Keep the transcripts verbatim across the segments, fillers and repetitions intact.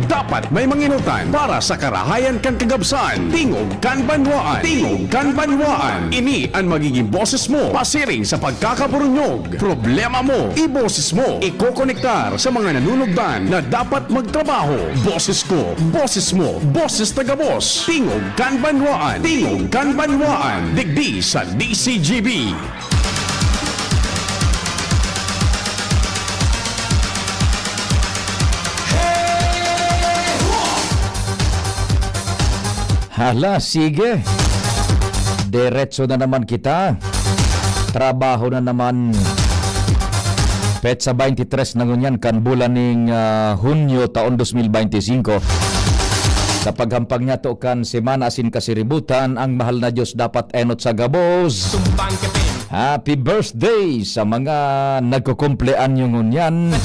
Dapat may manginutan para sa karahayan kan kagabsan. Tingog kan banwaan. Tingog kan banwaan. Ini an magiging boses mo pasiring sa pagkakaburunyog. Problema mo, iboses mo. Ikokonektar sa mga nanunugdan na dapat magtrabaho. Boses ko, boses mo, boses taga-Boss. Tingog kan banwaan. Tingog kan banwaan. Digdi sa D C G B. Hala, sige. Diretso na naman kita. Trabaho na naman. Petsa twenty-three na ngunyan kan bulan ning, ah, Hunyo taon dos mil bente singko. Sa paghampang niyato kan semana asin kasiributan, ang mahal na Diyos dapat enot sa gabos. Tumbang ka, Pin. Happy birthday sa mga nagkukumpleanyo ngunyan.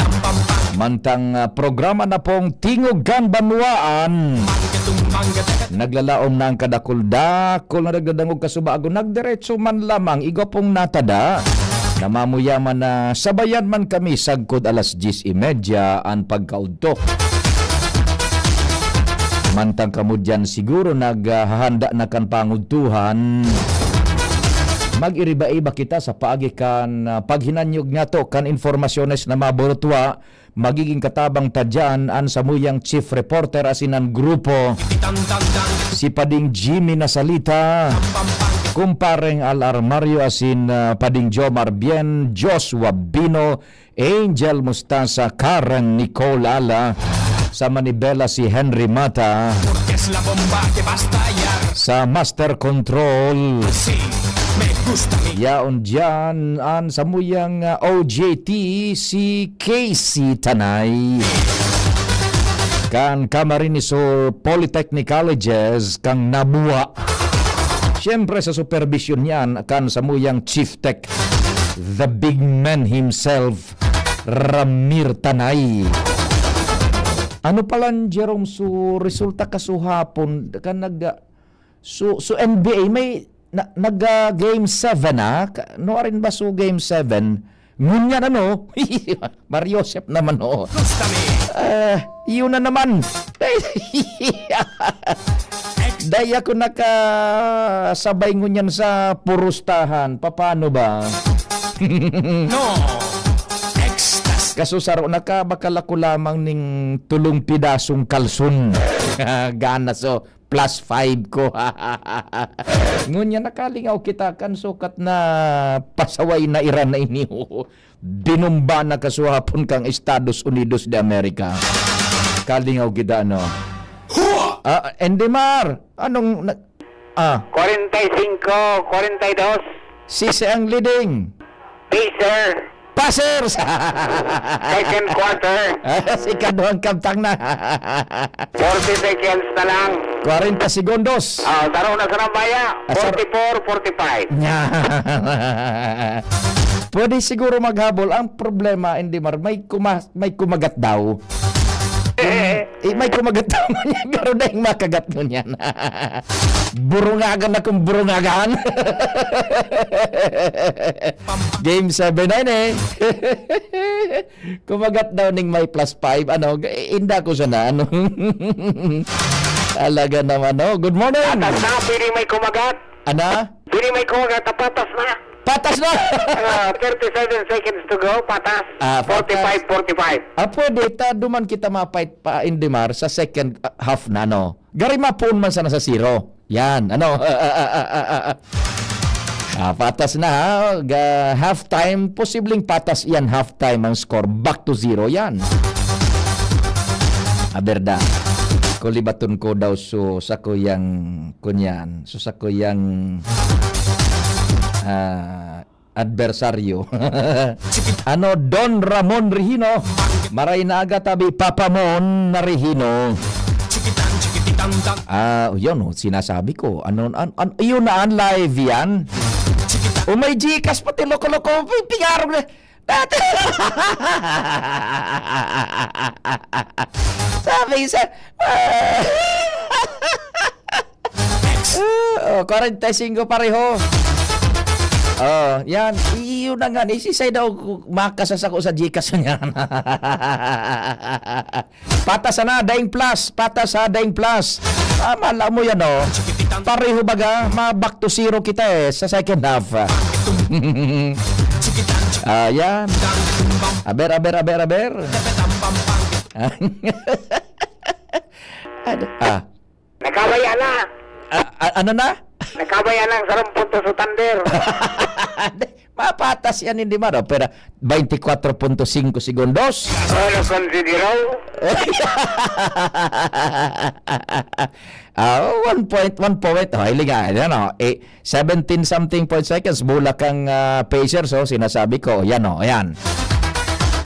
Mantang, ah, programa na pong Tingog kan Banwaan. Naglalaom na ang kadakul-dakul na nagdadangog kasubago. Nagdiretso man lamang, igwa pong natada. Namamuyaman na sabayan man kami sagkod alas diyes y media an pagkaudto. Mantang kamo diyan siguro naghahanda na kan pangudtuhan, mag-iriba-iba kita sa paagi kan, ah, paghinanyog niyato kan informasyones na maburutwa. Magiging katabang ta diyan an samuyang chief reporter asin an grupo, si Pading Jimmy Nasalita, Kumpareng Al Armario asin, ah, Pading Jomar Bien, Joshua Bino, Angel Mustasa, Karen Nicole Ala, sa manibela si Henry Mata, Porque es la bomba que va a estallar. Sa Master Control. Sí, me gusta mi. Yaon diyan an samuyang, ah, O J T, si Casey Tanay. Kan Camarines Sur Polytechnic Colleges, kang nabuwa. Siyempre, sa supervision niyan, kan samuyang Chief Tech, the big man himself, Ramir Tanay. Ano pala, Jerome, so resulta kasuhapon, kan nag-, so, so N B A, may, na, nag, ah, game seven, ah? Ka-, no, arin ba so game seven? Ngunyan, ano? Mario Joseph naman, oh. Gusto mi. Ah, yun na naman. Dai ako nakasabay ngunyan sa purustahan. Papaano ba? No. Extas. Kaso saro na ka, bakal ako lamang ning tulong pidasong kalson. Gana, so, plus five ko. Ngunyan nakalingaw kita kan sukat na pasaway na Iran na ini. Binomba na kasuhapon kang Estados Unidos de America. Kalingaw kita, no? Hua! Ah, Endemar, anong na-, ah? Kwarenta y singko, kwarenta y dos. Sisi ang leading. Pacer. Pacer! Second quarter. Sa ikaduhang kabtang na. Forty seconds na lang. Kwarenta segundos. Ah, saro na sa nambaya. Ah, sar- Forty-four, forty-five. Nya. Pwede siguro maghabol. Ang problema, Endemar, may kuma-, may kumagat daw. Eh, may kumagat daw man yan, pero daing makagat ngunyan. Burungagan na kung burungagan. Game seven na yun eh. Kumagat daw ning may plus five, ano, g-, inda ko sana, ano. Talaga naman, no? Good morning. Patas na, pwede may kumagat. Ana? Pwede may kumagat, patas na. Patas na! Ah, thirty-seven seconds to go, patas. Ah, patas. Forty-five, forty-five. Ah, pwede, ta, duman kita mapait pa, Indimar, sa second, ah, half na, no? Gari mapuon man sana sa zero. Yan, ano? Ah, patas na, ha? Ga-, half time, posibleng patas yan, half time ang score. Back to zero yan. Ah, berda. Kulibaton ko daw so, sa kuyang, kunyan. So, sa kuyang, ah, adversaryo. Ano, Don Ramon Rihino? Maray na aga tabi, Papa Mon na Rihino. Ah, yun, oh, sinasabi ko. Ano, an-, an-, yun na, ang live yan. O may Gcash pati, loko-loko, pi-, pingarog na. Sabi sa, ah, oh, kwarenta y singko pareho. Oh, yan. Iyon na nga. Isisay daw makasasako sa Gcash niya. Patas na, daing plus. Patas sa daing plus. Ah, mala mo yan, oh. Pareho baga, ma-back to zero kita eh sa second half. Ah, yan. Aber, aber, aber, aber. Ano? Ah. Nakabaya na. Ah, ah, ano na? Nakabaya na ang sarong puntos sa Thunder. Mapatas yan, hindi man, oh. Pero twenty-four point five segundos. Ano, consideraw? Ah, one point, one point. Oh, hiling nga, yan, oh. Eh, seventeen something point seconds. Bulak ang, ah, Pacers, oh, sinasabi ko. Yan, oh, yan.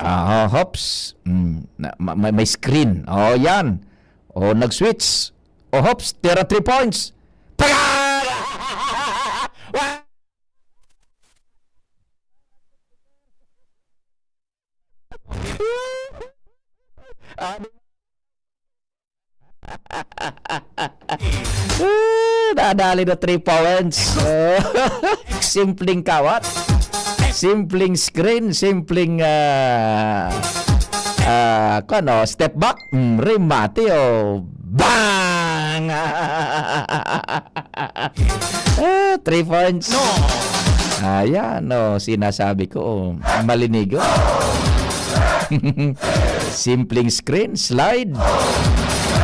Ah, hops. Mm, na, ma-, may, may screen. Oh, yan. Oh, nag-switch. Oh, hops, tira three points. Paga! Ah, nadali na three points. Oh. Simpleng kawat. Simpleng screen. Simpleng, ah, ah, kung ano, step back. Mm, remate, oh. Bang! Ah, three points. No. Ayan, oh, sinasabi ko, oh, malinigo. Simpleng screen, slide.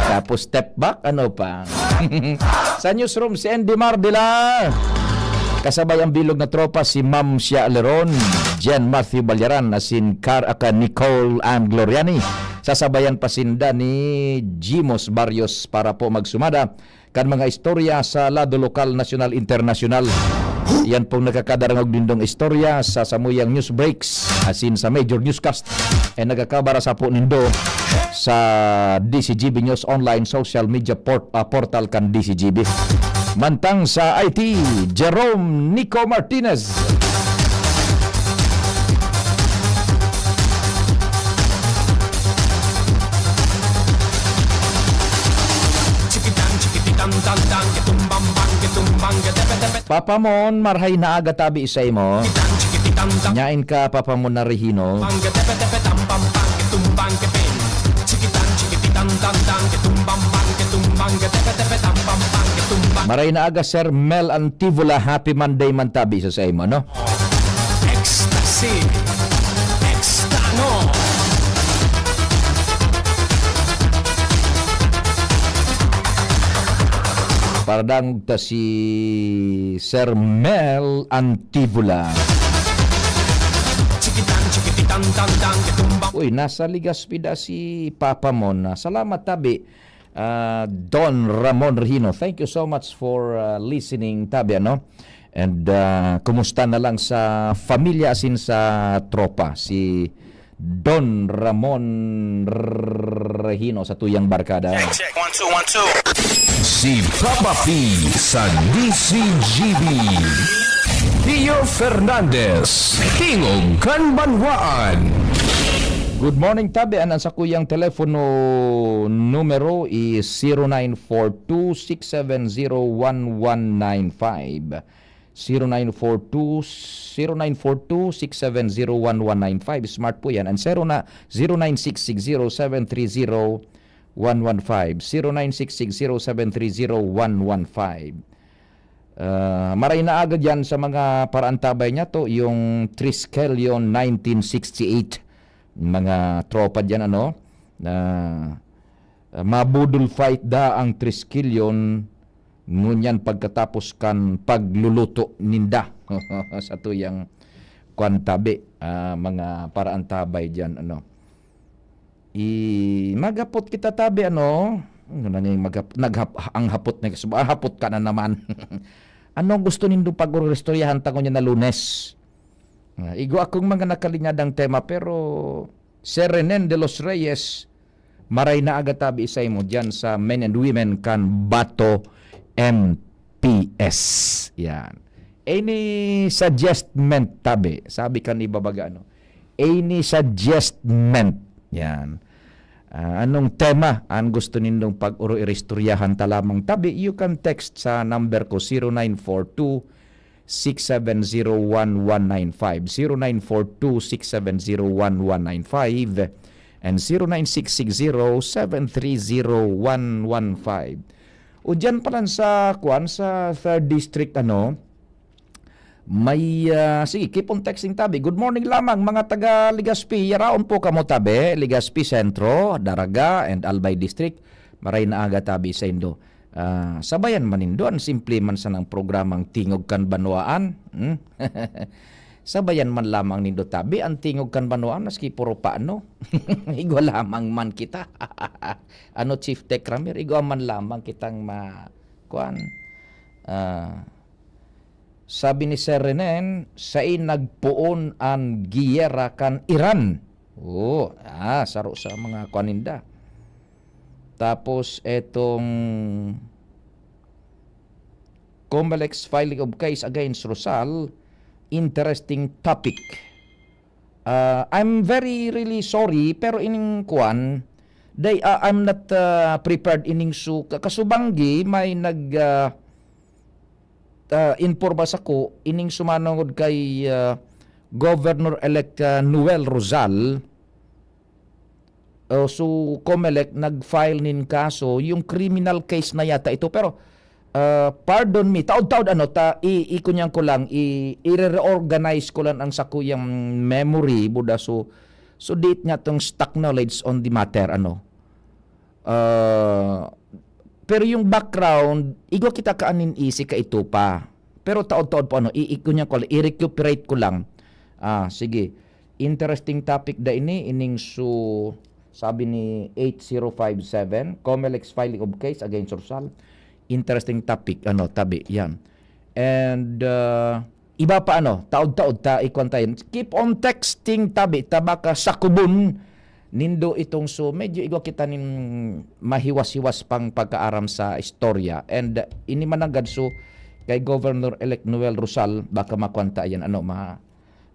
Tapos step back, ano pa? Sa newsroom, si Andy Mardila. Kasabay ang bilog na tropa, si Ma'am Shia Leron, Jen Matthew Balyaran, asin Car-, aka Nicole Ann Gloriani. Sasabayan pa sinda ni Jimos Barrios para po magsumada kan mga istorya sa lado lokal, nasyonal, internasyonal. Yan pong nakakadarangog nindong istorya sa samuyang news breaks, asin sa major newscast, eh, nagkakabara sa po nindo sa D C G B News Online social media port-, ah, portal kan D C G B. Mantang sa I T, Jerome Nico Martinez. Papa Mon, marhay na aga tabi sa imo. Nyain ka, Papa Mon na Regino. Maray na aga, Sir Mel Antivola. Happy Monday man tabi sa, sa imo, no? Ecstasy. Extano. Paradangog ta si Sir Mel Antivola. Uy, nasa Legazpi da si Papa Mon. Salamat tabi. Ah, Don Ramon Regino, thank you so much for, ah, listening, tabi, ano? And, ah, kumusta na lang sa familia asin sa tropa, si Don Ramon Regino sa tuyang barkada? Check, check. One, two, one, two. Si Papa P sa D C G B. Pio Fernandez, Tingog kan Banwaan. Good morning, tabi. An, an sakuyang telepono numero is zero nine four two, six seven zero, one one nine five. Zero nine four two, zero nine four two, six seven zero, one one nine five. Smart po yan. And zero na, zero nine six six zero seven three zero one one five. Zero nine six six zero seven three zero one one five. Ah, maray na agad yan sa mga paraantabay niya to, yung Triskelion nineteen sixty-eight. Mga tropa dyan, ano, na, ah, mabudol fight da ang Triskelion, ngunyan pagkatapos kan pagluluto ninda sa tuyang kwan tabi, ah, mga paraantabay dyan, ano. I, maghapot kita tabi, ano? Ano na nga yung maghap-, naghap-, ang hapot na, ah, hapot ka na naman. Ano gusto nindo pag-oristoryahan ta ngunyan na Lunes? Ah, igwa akong mga nakalinyadang tema, pero Sir Renen de los Reyes, maray na aga tabi sa imo dyan sa men and women kan Bato M P S. Yan. Any suggestment tabi? Sabi kan iba baga, ano? Any suggestment? Yan. Ah, anong tema ang gusto nindong pag-oro-iristoryahan ta lamang tabi? You can text sa number ko, zero nine four two, six seven zero one one nine five, zero nine four two six seven zero one one nine five, and zero nine six six zero seven three zero one one five. O diyan pa lang sa, kuwan, sa third district, ano, may, ah, sige, keep on texting tabi. Good morning lamang, mga taga Legazpi. Yaraon po kamo tabi, Legazpi Centro, Daraga, and Albay District. Maray na aga tabi sa indo. Ah, sabayan man nindo an simple man sanang programang Tingog kan Banwaan. Hmm? Sabayan man lamang nindo tabi an Tingog kan Banwaan, maski puro paano. Igwa lamang man kita. Ano, Chief Tech Ramir, igwa man lamang kitang ma-, kuwan. Ah, sabi ni Sir Renen, "Sain nagpoon an giyera kan Iran?" Oo, ah, saro sa mga kuwan ninda. Tapos etong Comelec's filing of case against Rosal, interesting topic. Ah, I'm very really sorry, pero ining kuwan, they, ah, I'm not, ah, prepared ining su-, ka-, kasubanggi may nag, ah, ah, imporma sako, ining sumanangod kay, ah, Governor-elect, ah, Noel Rosal. Oh, so, Comelec nag-file nin kaso, yung criminal case na yata ito. Pero, ah, pardon me, taod-taod ano, ta, i, ikunyan ko lang, i, i-reorganize ko lang ang sakuyang memory, buda. So, so date nga tong stock knowledge on the matter, ano. Ah, pero yung background, igwa kita kaanin isi ka ito pa. Pero taod-taod po, ano, i, ikunyan ko lang, i-recuperate ko lang. Ah, sige. Interesting topic da ini, ining su-, sabi ni eight zero five seven, Comelec's filing of case against Rosal. Interesting topic, ano, tabi, yan. And, uh, iba pa, ano, taod-taod ta, ikwan tayo. Keep on texting tabi, ta baka sakubon nindo itong su-, medyo igwa kita nin mahiwas-hiwas pang pagkaaram sa istorya. And, uh, ini mananggad su kay Governor-elect Noel Rosal, baka makwan ta yan, ano, ma-,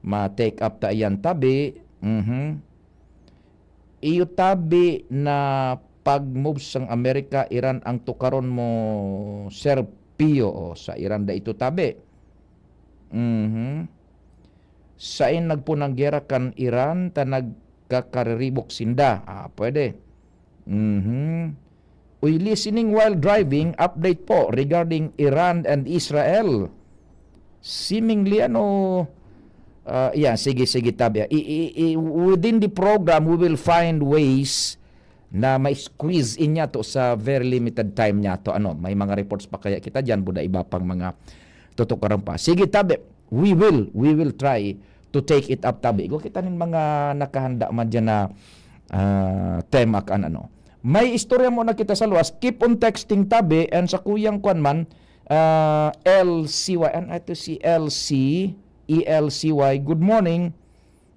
ma-take up ta yan tabi. Mhm. Iyo tabi na pag-move sang Amerika, Iran ang tukaron mo, Sir Pio, o sa Iran da ito tabi. Mhm. Sain nagpunang gera kan Iran ta nagkakariribok sinda? Ah, pwede. Mhm. Uy, listening while driving, update po regarding Iran and Israel. Seemingly, ano, ah, yeah, sige, sige, tabi. I, i, i, within the program, we will find ways na ma-squeeze in niya to sa very limited time niya to. Ano, may mga reports pa kaya kita diyan, buda iba pang mga tutukaran pa. Sige, tabi. We will, we will try to take it up, tabi. Igwa kita nin mga nakahanda man diyan na, ah, tema kan ano. May istorya mo na kita sa luwas. Keep on texting, tabi, and sa kuyang kwan man, ah, L C Y. Ano ito si L C? E L C Y. Good morning.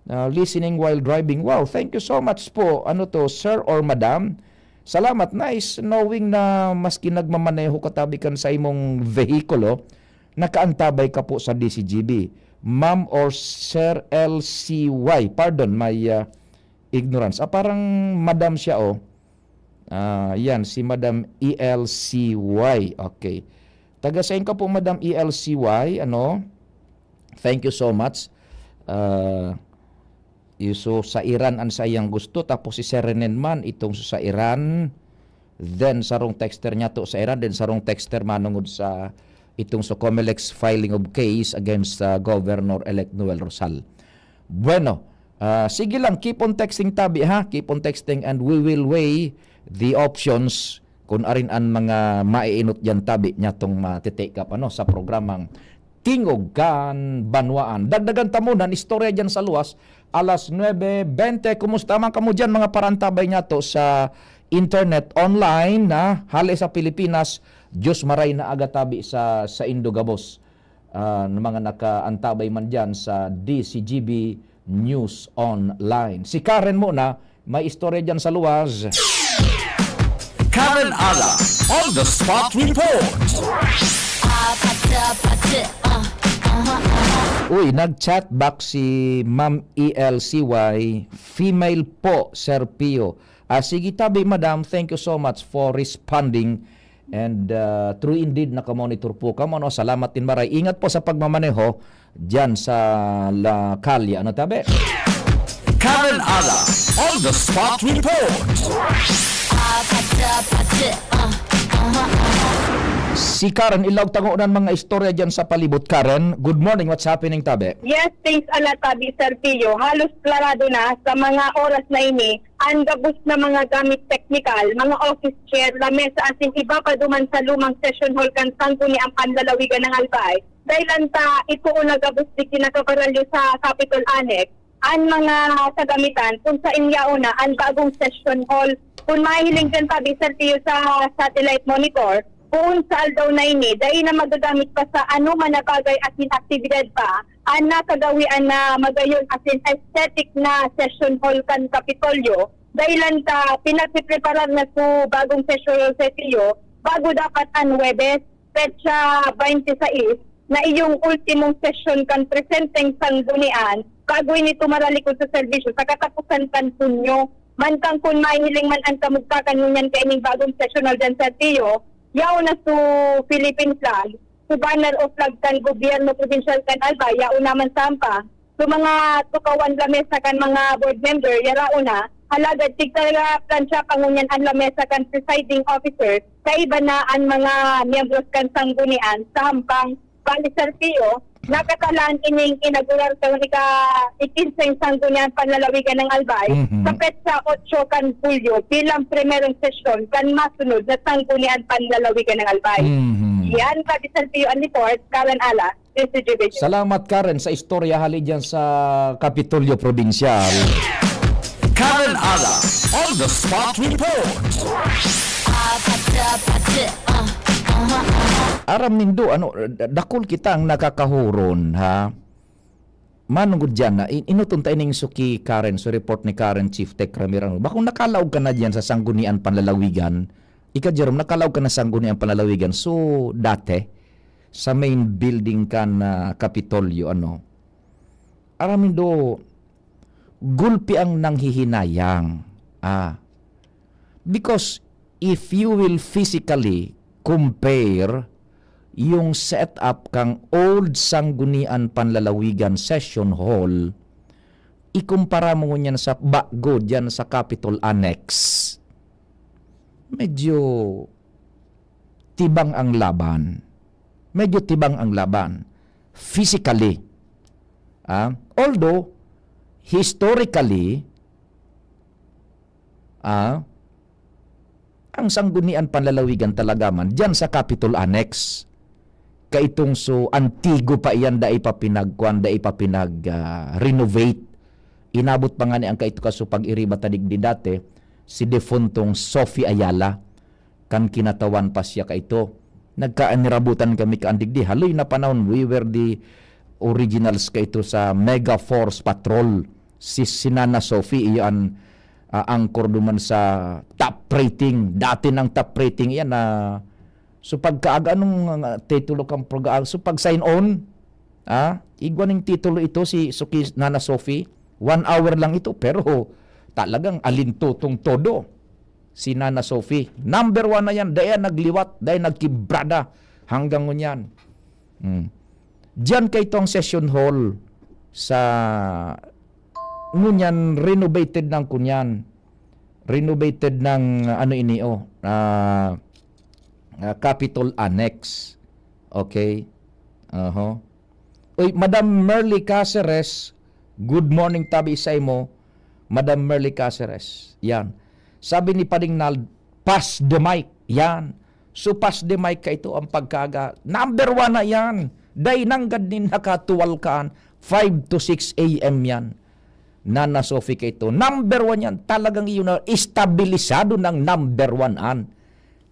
Ah, listening while driving. Wow, thank you so much po. Ano to, sir or madam? Salamat. Nice knowing na maski nagmamaneho ka tabi kan sa imong vehikulo, nakaantabay ka po sa D C G B. Ma'am or Sir L C Y. Pardon my, ah, ignorance. Ah, parang madam siya, oh. Ah, yan, si Madam E L C Y. Okay. Taga sain ka po, Madam E L C Y, ano? Thank you so much. Ah, iso sa Iran an saiyang gusto, tapos si Sir Renen man, itong sa Iran, then sarong texter niya to sa Iran, then sarong texter manungod sa itong sa Comelec's filing of case against, ah, Governor-elect Noel Rosal. Bueno, ah, sige lang, keep on texting tabi, ha? Keep on texting and we will weigh the options kung arin an mga maiinot diyan tabi niya tong ma-take up, ano, sa programang Tingog kan Banwaan. Dagdagan ta muna an istorya diyan sa luwas. Alas nuebe bente, kumusta man kamo diyan, mga parantabay niya to sa internet, online, na hali sa Pilipinas? Diyos maray na aga tabi sa, sa indo gabos, ah, na mga nakaantabay man diyan sa D C G B News Online. Si Karen muna, may istorya diyan sa luwas. Karen Ala, on the spot report. Uy, nag-chat back si Ma'am E L C Y, female po, Sir Pio. Ah, sige tabi, madam, thank you so much for responding. And, ah, true indeed, nakamonitor po kamo, no? Salamat din maray. Ingat po sa pagmamaneho diyan sa La Calle. Ano, tabi? Karen Ala, on the spot report. Ah, pati, pati, ah, aha, aha. Si Karen, ilaog tangonan mga istorya diyan sa palibot. Karen, good morning. What's happening, tabi? Yes, thanks a lot, Tabi Sergio. Halos klarado na sa mga oras na ini ang gabos na mga gamit teknikal, mga office chair, lamesa, asin iba pa duman sa lumang session hall kan Sangguniang Panlalawigan ng Albay. Dahil lang ta, ito na gabos di kinakabaralyo sa Capitol Annex, ang mga kagamitan, kung sa inyaon na, ang bagong session hall. Kung mahiling dyan, Tabi Sergio, sa satellite monitor, kung sa aldaw na ini, dahil na magagamit pa sa ano man na bagay asin aktibidad pa, ang nakagawian na magayon asin aesthetic na session hall kan Kapitolyo, dahilan ta pinagpipreparar na su bagong session hall sa P T O, bago dapat an Huwebes, petsa twenty-six, na iyong ultimong sesyon kan presenteng sanggunian, bago ini tumaralikod sa serbisyo sa katapusan kan Hunyo. Mantang kun mahihiling man an kamugtakan ngunyan kaining bagong session hall diyan sa P T O, yaon na su Philippine flag, su banner o flag kan gobyerno probinsyal kan Albay, yaon naman sa ampa. Su mga tukawan lamesa kan mga board member, yaraon na. Alagad tigtara plancha pa ngunyan an lamesa kan presiding officer, kaiba na an mga miyembros kan sanggunian sa hampang. Bali, Sir Pio, nakatalaan ining inaugurar kan ika-ikinseng Sanggunian Panlalawigan ng Albay Mhm. sa petsa otso kan Hulyo bilang primerong sesyon kan masunod na Sanggunian Panlalawigan ng Albay. Mhm. Yan, Kati Sir Pio, ang report, Karen Ala, Mister J B. Salamat, Karen, sa istorya hali dyan sa Kapitolyo Probinsyal. Karen Ala, on the spot report. Ah, pati, pati, ah, aha, aha. Aram nindo, ano, dakul kita ang nakakahuron, ha? Manungod diyan na, in-, inuton ta ining suki Karen, so report ni Karen, Chief Tech Ramir, ano, bakong nakalaog ka na diyan sa Sanggunian Panlalawigan? Ika, Jerome, nakalaog ka na Sanggunian Panlalawigan. So, dati, sa main building kan, ah, Kapitolyo, ano? Aram nindo, gulpi ang nanghihinayang. Ah. Because if you will physically compare yung setup kang old Sanggunian Panlalawigan Session Hall, ikumpara mo ngunyan sa bago diyan sa Capitol Annex, medyo tibang ang laban. Medyo tibang ang laban. Physically. Ah, although, historically, ah, ang Sanggunian Panlalawigan talaga man, diyan sa Capitol Annex. Kaitong so antigo pa iyan, dai pa pinagkuan, dai pa pinag, ah, renovate. Inabot pa nga ni ang kaito ka so pag-iriba ta digdi dati, si defuntong Sophie Ayala, kan kinatawan pa siya kaito. Nagkaanirabutan kami kaan digdi. Haloy na panahon, we were the originals kaito sa Mega Force Patrol. Si, si Nana Sophie, iyo an, ah, anchor duman sa top rating. Dati ng top rating iyan na, so, pagkaaga, anong, ah, titulo kang proga-, so, pag sign on, ah, igwa ning titulo ito si Suki Nana Sophie. One hour lang ito, pero talagang alintutong todo si Nana Sophie. Number one na yan. Dai yan nagliwat, dai nagkibrada hanggang ngunyan. Hmm. Diyan kaito ang session hall sa ngunyan, renovated ng kunyan. Renovated ng, ano ini, oh, ah, ah, Capitol Annex. Okay? Oho. Uy, Madam Merly Caceres, good morning, tabi sa imo, Madam Merly Caceres. Yan. Sabi ni Pading Nald, "Pass the mic." Yan. So, pass the mic kaito ang pagkaga. Number one na yan. Dai nanggad nin nakatuwal kaan. Five to six A M yan. Nana Sophie kaito. Number one yan. Talagang iyon na, estabilisado ng number one an.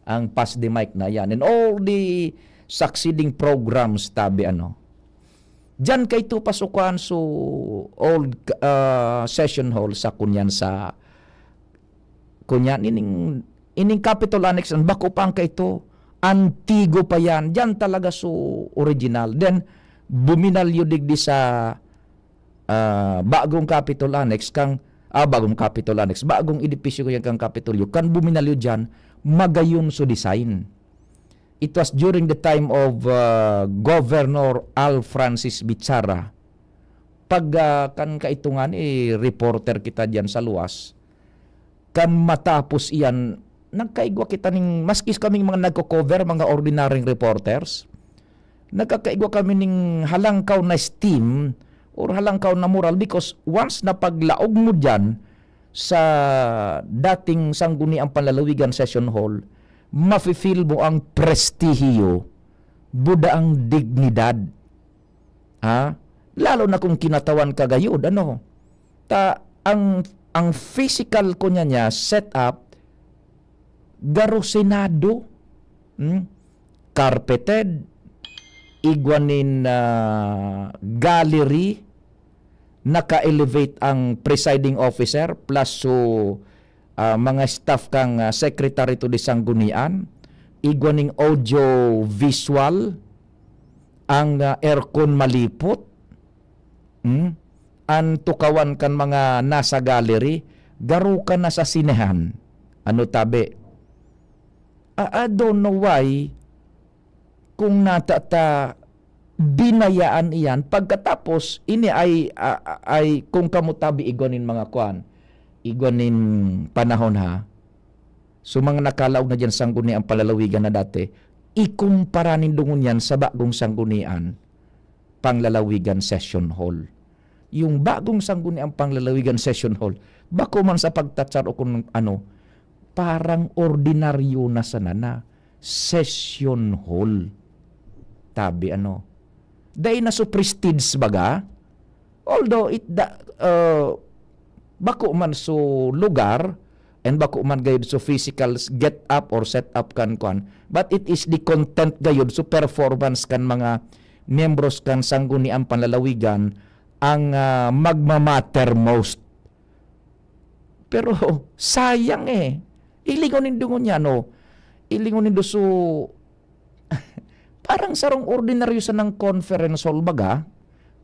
Ang pass the mic na yan. And all the succeeding programs, tabi, ano. Diyan kaito pasukan so old, ah, session hall sa kunyan sa, kunyan, ining, ining Capitol Annex, ang bako pa ang kaito. Antigo pa yan. Diyan talaga so original. Then, buminalyo digdi sa, ah, bagong Capitol Annex kang, ah, bagong Capitol Annex, bagong edipisyo ko yan kang Kapitolyo, kan buminalyo diyan, magayon so design. It was during the time of, uh, Governor Al Francis Bichara. Pag, uh, kan kaitungan, eh, reporter kita diyan sa luwas. Kan matapos iyan, nagkaigwa kita ning, maski kaming mga nagko-cover, mga ordinaryong reporters, nagkakaigwa kami ning halangkaw na esteem or halangkaw na moral, because once na paglaog mo diyan sa dating Sangguniang Panlalawigan Session Hall, mafe-feel mo ang prestihiyo, buda ang dignidad. Ha? Lalo na kung kinatawan ka gayod, ano? Ta, ang, ang physical ko niya, niya, set up, garosinado, hmm? Carpeted, igwa nin, ah, gallery, naka-elevate ang presiding officer plus so, ah, mga staff kang, ah, secretary to the sanggunian, igwa ning audio visual, ang, ah, aircon malipot, hmm? An tukawan kan mga nasa gallery, garo ka na sa sinehan. Ano tabi? I, I don't know why kung nata ta binayaan iyan. Pagkatapos, ini ay, a, a, ay kung kamo tabi igwa nin mga kwan, igwa nin panahon ha. So, mga nakalaog na diyan Sangguniang Panlalawigan na dati, ikumpara nindo ngunyan sa bagong Sanggunian Panlalawigan Session Hall. Yung bagong Sangguniang Panlalawigan Session Hall, bako man sa pagtatsar o kung ano, parang ordinaryo na sana na session hall. Tabi ano, dai na so prestige baga. Although it da, uh, bako man so lugar, and bako man gayud so physical s-, get up or set up kan kwan, but it is the content gayud so performance kan mga miyembros kan Sangguniang Panlalawigan ang, ah, magmamatter most. Pero sayang eh. Ilingon nindo ngunyan, no? Ilingon nindo so, parang sarong ordinaryo sanang conference hall baga,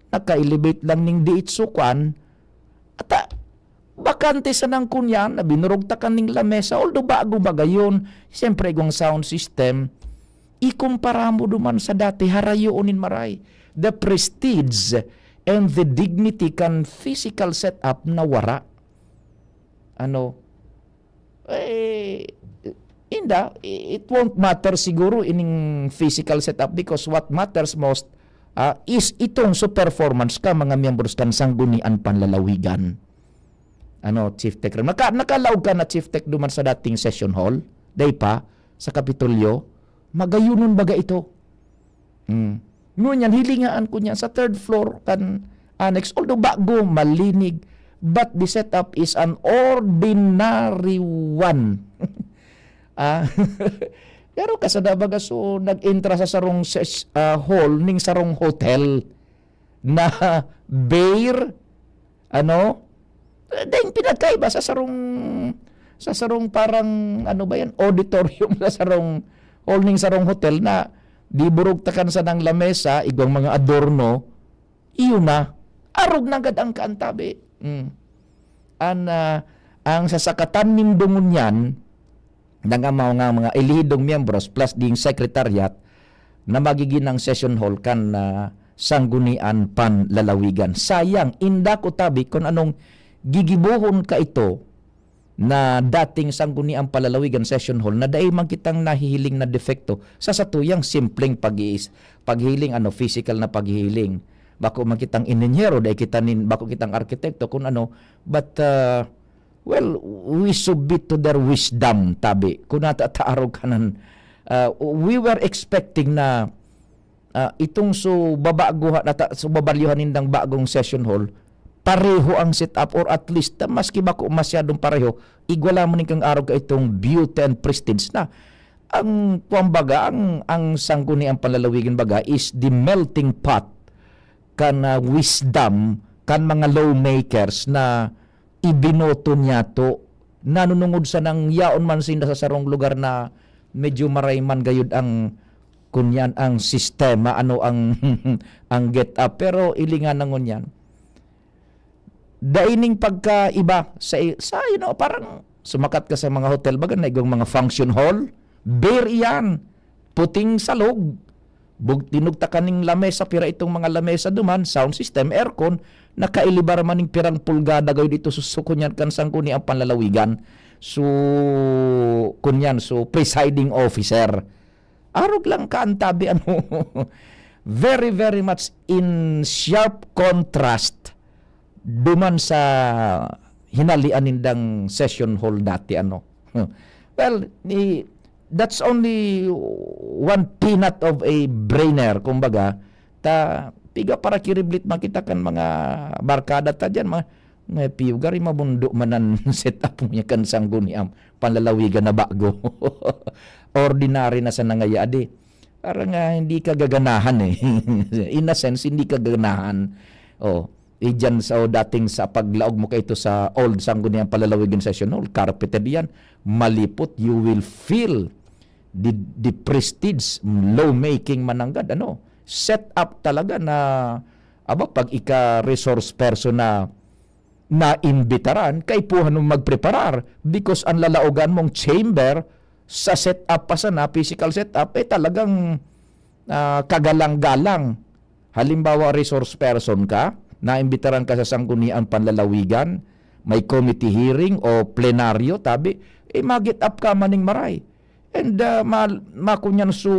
naka-elevate lang ning diit so kwan. At, ah, bakante sanang kunyan na binurugtakan ning lamesa, although bago baga yun. Siyempre, igwang sound system, ikumpara mo duman sa dati, harayoon nin maray. The prestige and the dignity kan physical setup na wara. Ano, eh, inda, i-, it won't matter siguro ining physical setup because what matters most, ah, is itong so performance ka, mga miyembros kan Sanggunian Panlalawigan. Ano, Chief Tech Ram? Naka-, nakalaog ka na, Chief Tech, duman sa dating session hall? Dai pa? Sa Kapitolyo? Magayonon baga ito? Hmm. Ngunyan, hilingaan ko niya sa third floor kan annex. Although bago, malinig, but the setup is an ordinary one. Ah, pero kasada baga, so, nag-entra sa sarong ses-, ah, hall ning sarong hotel na bare, ano, eh, dahil pinagkaiba sa sarong, sa sarong parang, ano ba yan, auditorium sa sarong hall ning sarong hotel na diburugtakan sa nang lamesa, igwang mga adorno, iyo na. Arog na gad ang kaantabi. Mm. An, ah, ang sasakatan nindo ngunyan, na nga mga, mga elihidong miyembros plus ding secretariat na magiging ang session hall kan, ah, Sanggunian Panlalawigan. Sayang, inda ko tabi kun anong gigibohon ka ito na dating Sanggunian Panlalawigan Session Hall na dai man kitang nahihiling na defekto. Sa satuyang simpleng pag-iis-, paghiling, ano, physical na paghihiling. Bako man kitang inhenyero, dai kita nin, bako kitang arkitekto, kun ano, but, ah, well, we submit to their wisdom, tabi. Kung natataarog ka nan, ah, we were expecting na, ah, itong so babaguhan, nata-, so babalyuhan nindang bagong session hall, pareho ang setup or at least, ah, maski bako masyadong pareho, igwa lamang nin kang arog ka itong beauty and prestige na. Ang, kumbaga, ang, ang Sangguniang Panlalawigan baga is the melting pot kan, ah, wisdom kan mga lawmakers na ibinoto niyato. Nanunungod sa nang yaon man sinda sa sarong lugar na medyo maray man gayud ang, kunyan, ang sistema, ano, ang, ang get up. Pero ilingan na ngunyan. Dai ning pagkaiba sa, sa, you know, parang sumakat ka sa mga hotel, baga na igong mga function hall, bare iyan. puting salog, bug-, tinugtakan ning lamesa, pira itong mga lamesa duman, sound system, aircon, nakailibar man ning pirang pulgada gayud ito susukunyan kan Sangguniang Panlalawigan. So, kunyan, so, presiding officer. Arog lang ka ang tabi, ano, very, very much in sharp contrast duman sa hinalian nindang session hall dati, ano. Well, ni, that's only one peanut of a brainer, kumbaga, ta piga para kiriblit makita kan mga barkada ta diyan, mga, mga piyo, gari mamundo man an set up niya kan Sangguniang Panlalawigan na bago. Ordinary na sana ngaya, di. Parang, ah, hindi ka gaganahan, eh. In a sense, hindi ka gaganahan. Oh, eh, dyan sa, oh, dating sa paglaog mo kaito sa old Sangguniang Panlalawigan Session Hall, carpeted yan, malipot, you will feel the, the prestige, lawmaking mananggad, ano, set up talaga na, aba, pag ika resource person na naimbitaran, kaipuhan mo magpreparar because ang lalaogan mong chamber sa setup pa sana, physical setup, eh, talagang, ah, kagalang-galang. Halimbawa, resource person ka, naimbitaran ka sa Sangguniang Panlalawigan, may committee hearing o plenaryo, tabi, eh, mag-get up ka maning maray. And, ah, ma-, makunyan su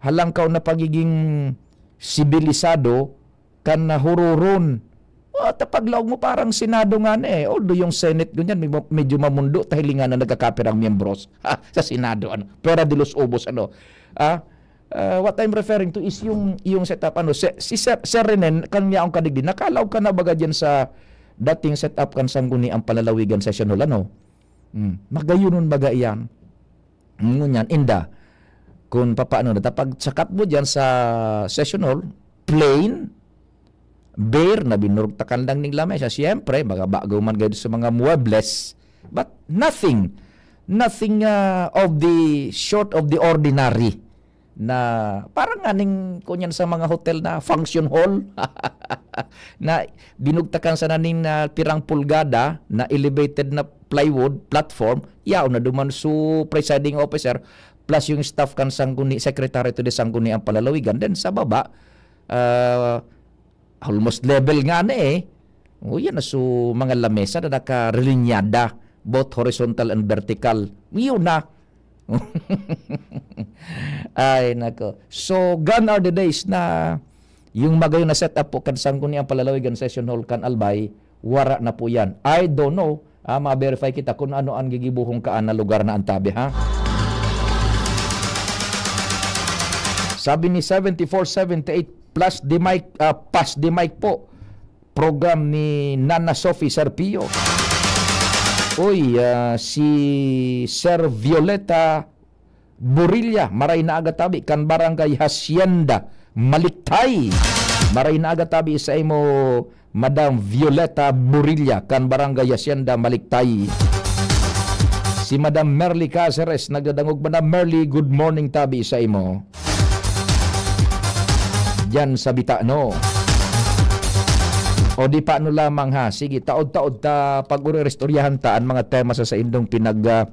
halangkaw na pagiging sibilisado kan nahururon. Ah, ta paglaog mo parang Senado nga na eh. Although yung Senate ganyan, medyo, medyo mamundo, ta hilingan na nagkakapirang miyembros sa Senado, ano. Pera de los ubos, ano. Ah, ah, what I'm referring to is yung, yung setup, ano, si, si Sir, Sir Renen, kan niya akong kadigdi, nakalaog ka na baga dyan sa dating setup kan Sangguniang Panlalawigan Session Hall, ano? Hmm. Magayonon baga iyan. Ngunyan, inda. Kung papaano na, ta pagsakat mo dyan sa session hall, plain, bare na binurugtakan lang ning lamesa. Siyempre, mga bago man gayud sa mga muebles. But nothing, nothing, ah, of the, short of the ordinary na parang nganing kunyan sa mga hotel na function hall na binugtakan sana nin, ah, pirang pulgada na elevated na plywood platform, yaon na duman su presiding officer plus yung staff kan Sangguni, Secretary to the Sangguniang Panlalawigan. Then sa baba, ah, almost level nga na eh. O yan na su mga lamesa na nakarelinyada, both horizontal and vertical. Yun na. Ay, nako. So, gone are the days na yung magayon na setup po kan Sangguniang Panlalawigan Session Hall kan Albay, wara na po yan. I don't know. Ah, ma-verify kita kung ano ang gigibuhong kaan na lugar na antabi, ha? Sabi ni seventy-four seventy-eight, plus the mic, ah, pass the mic po. Program ni Nana Sophie Sarpio. Uy, ah, si Sir Violeta Burilla, maray na aga tabi, kan Barangay Hacienda, Maliktay. Maray na aga tabi sa imo, Madam Violeta Burilla, kan Barangay Hacienda, Maliktay. Si Madam Merly Caceres, nagdadangog, Madam Merly, good morning tabi sa imo. Diyan sa Bitano. O di paano lamang ha, sige, taod-taod ta pag-uristoryahan ta an mga tema sa saindong pinag, ah,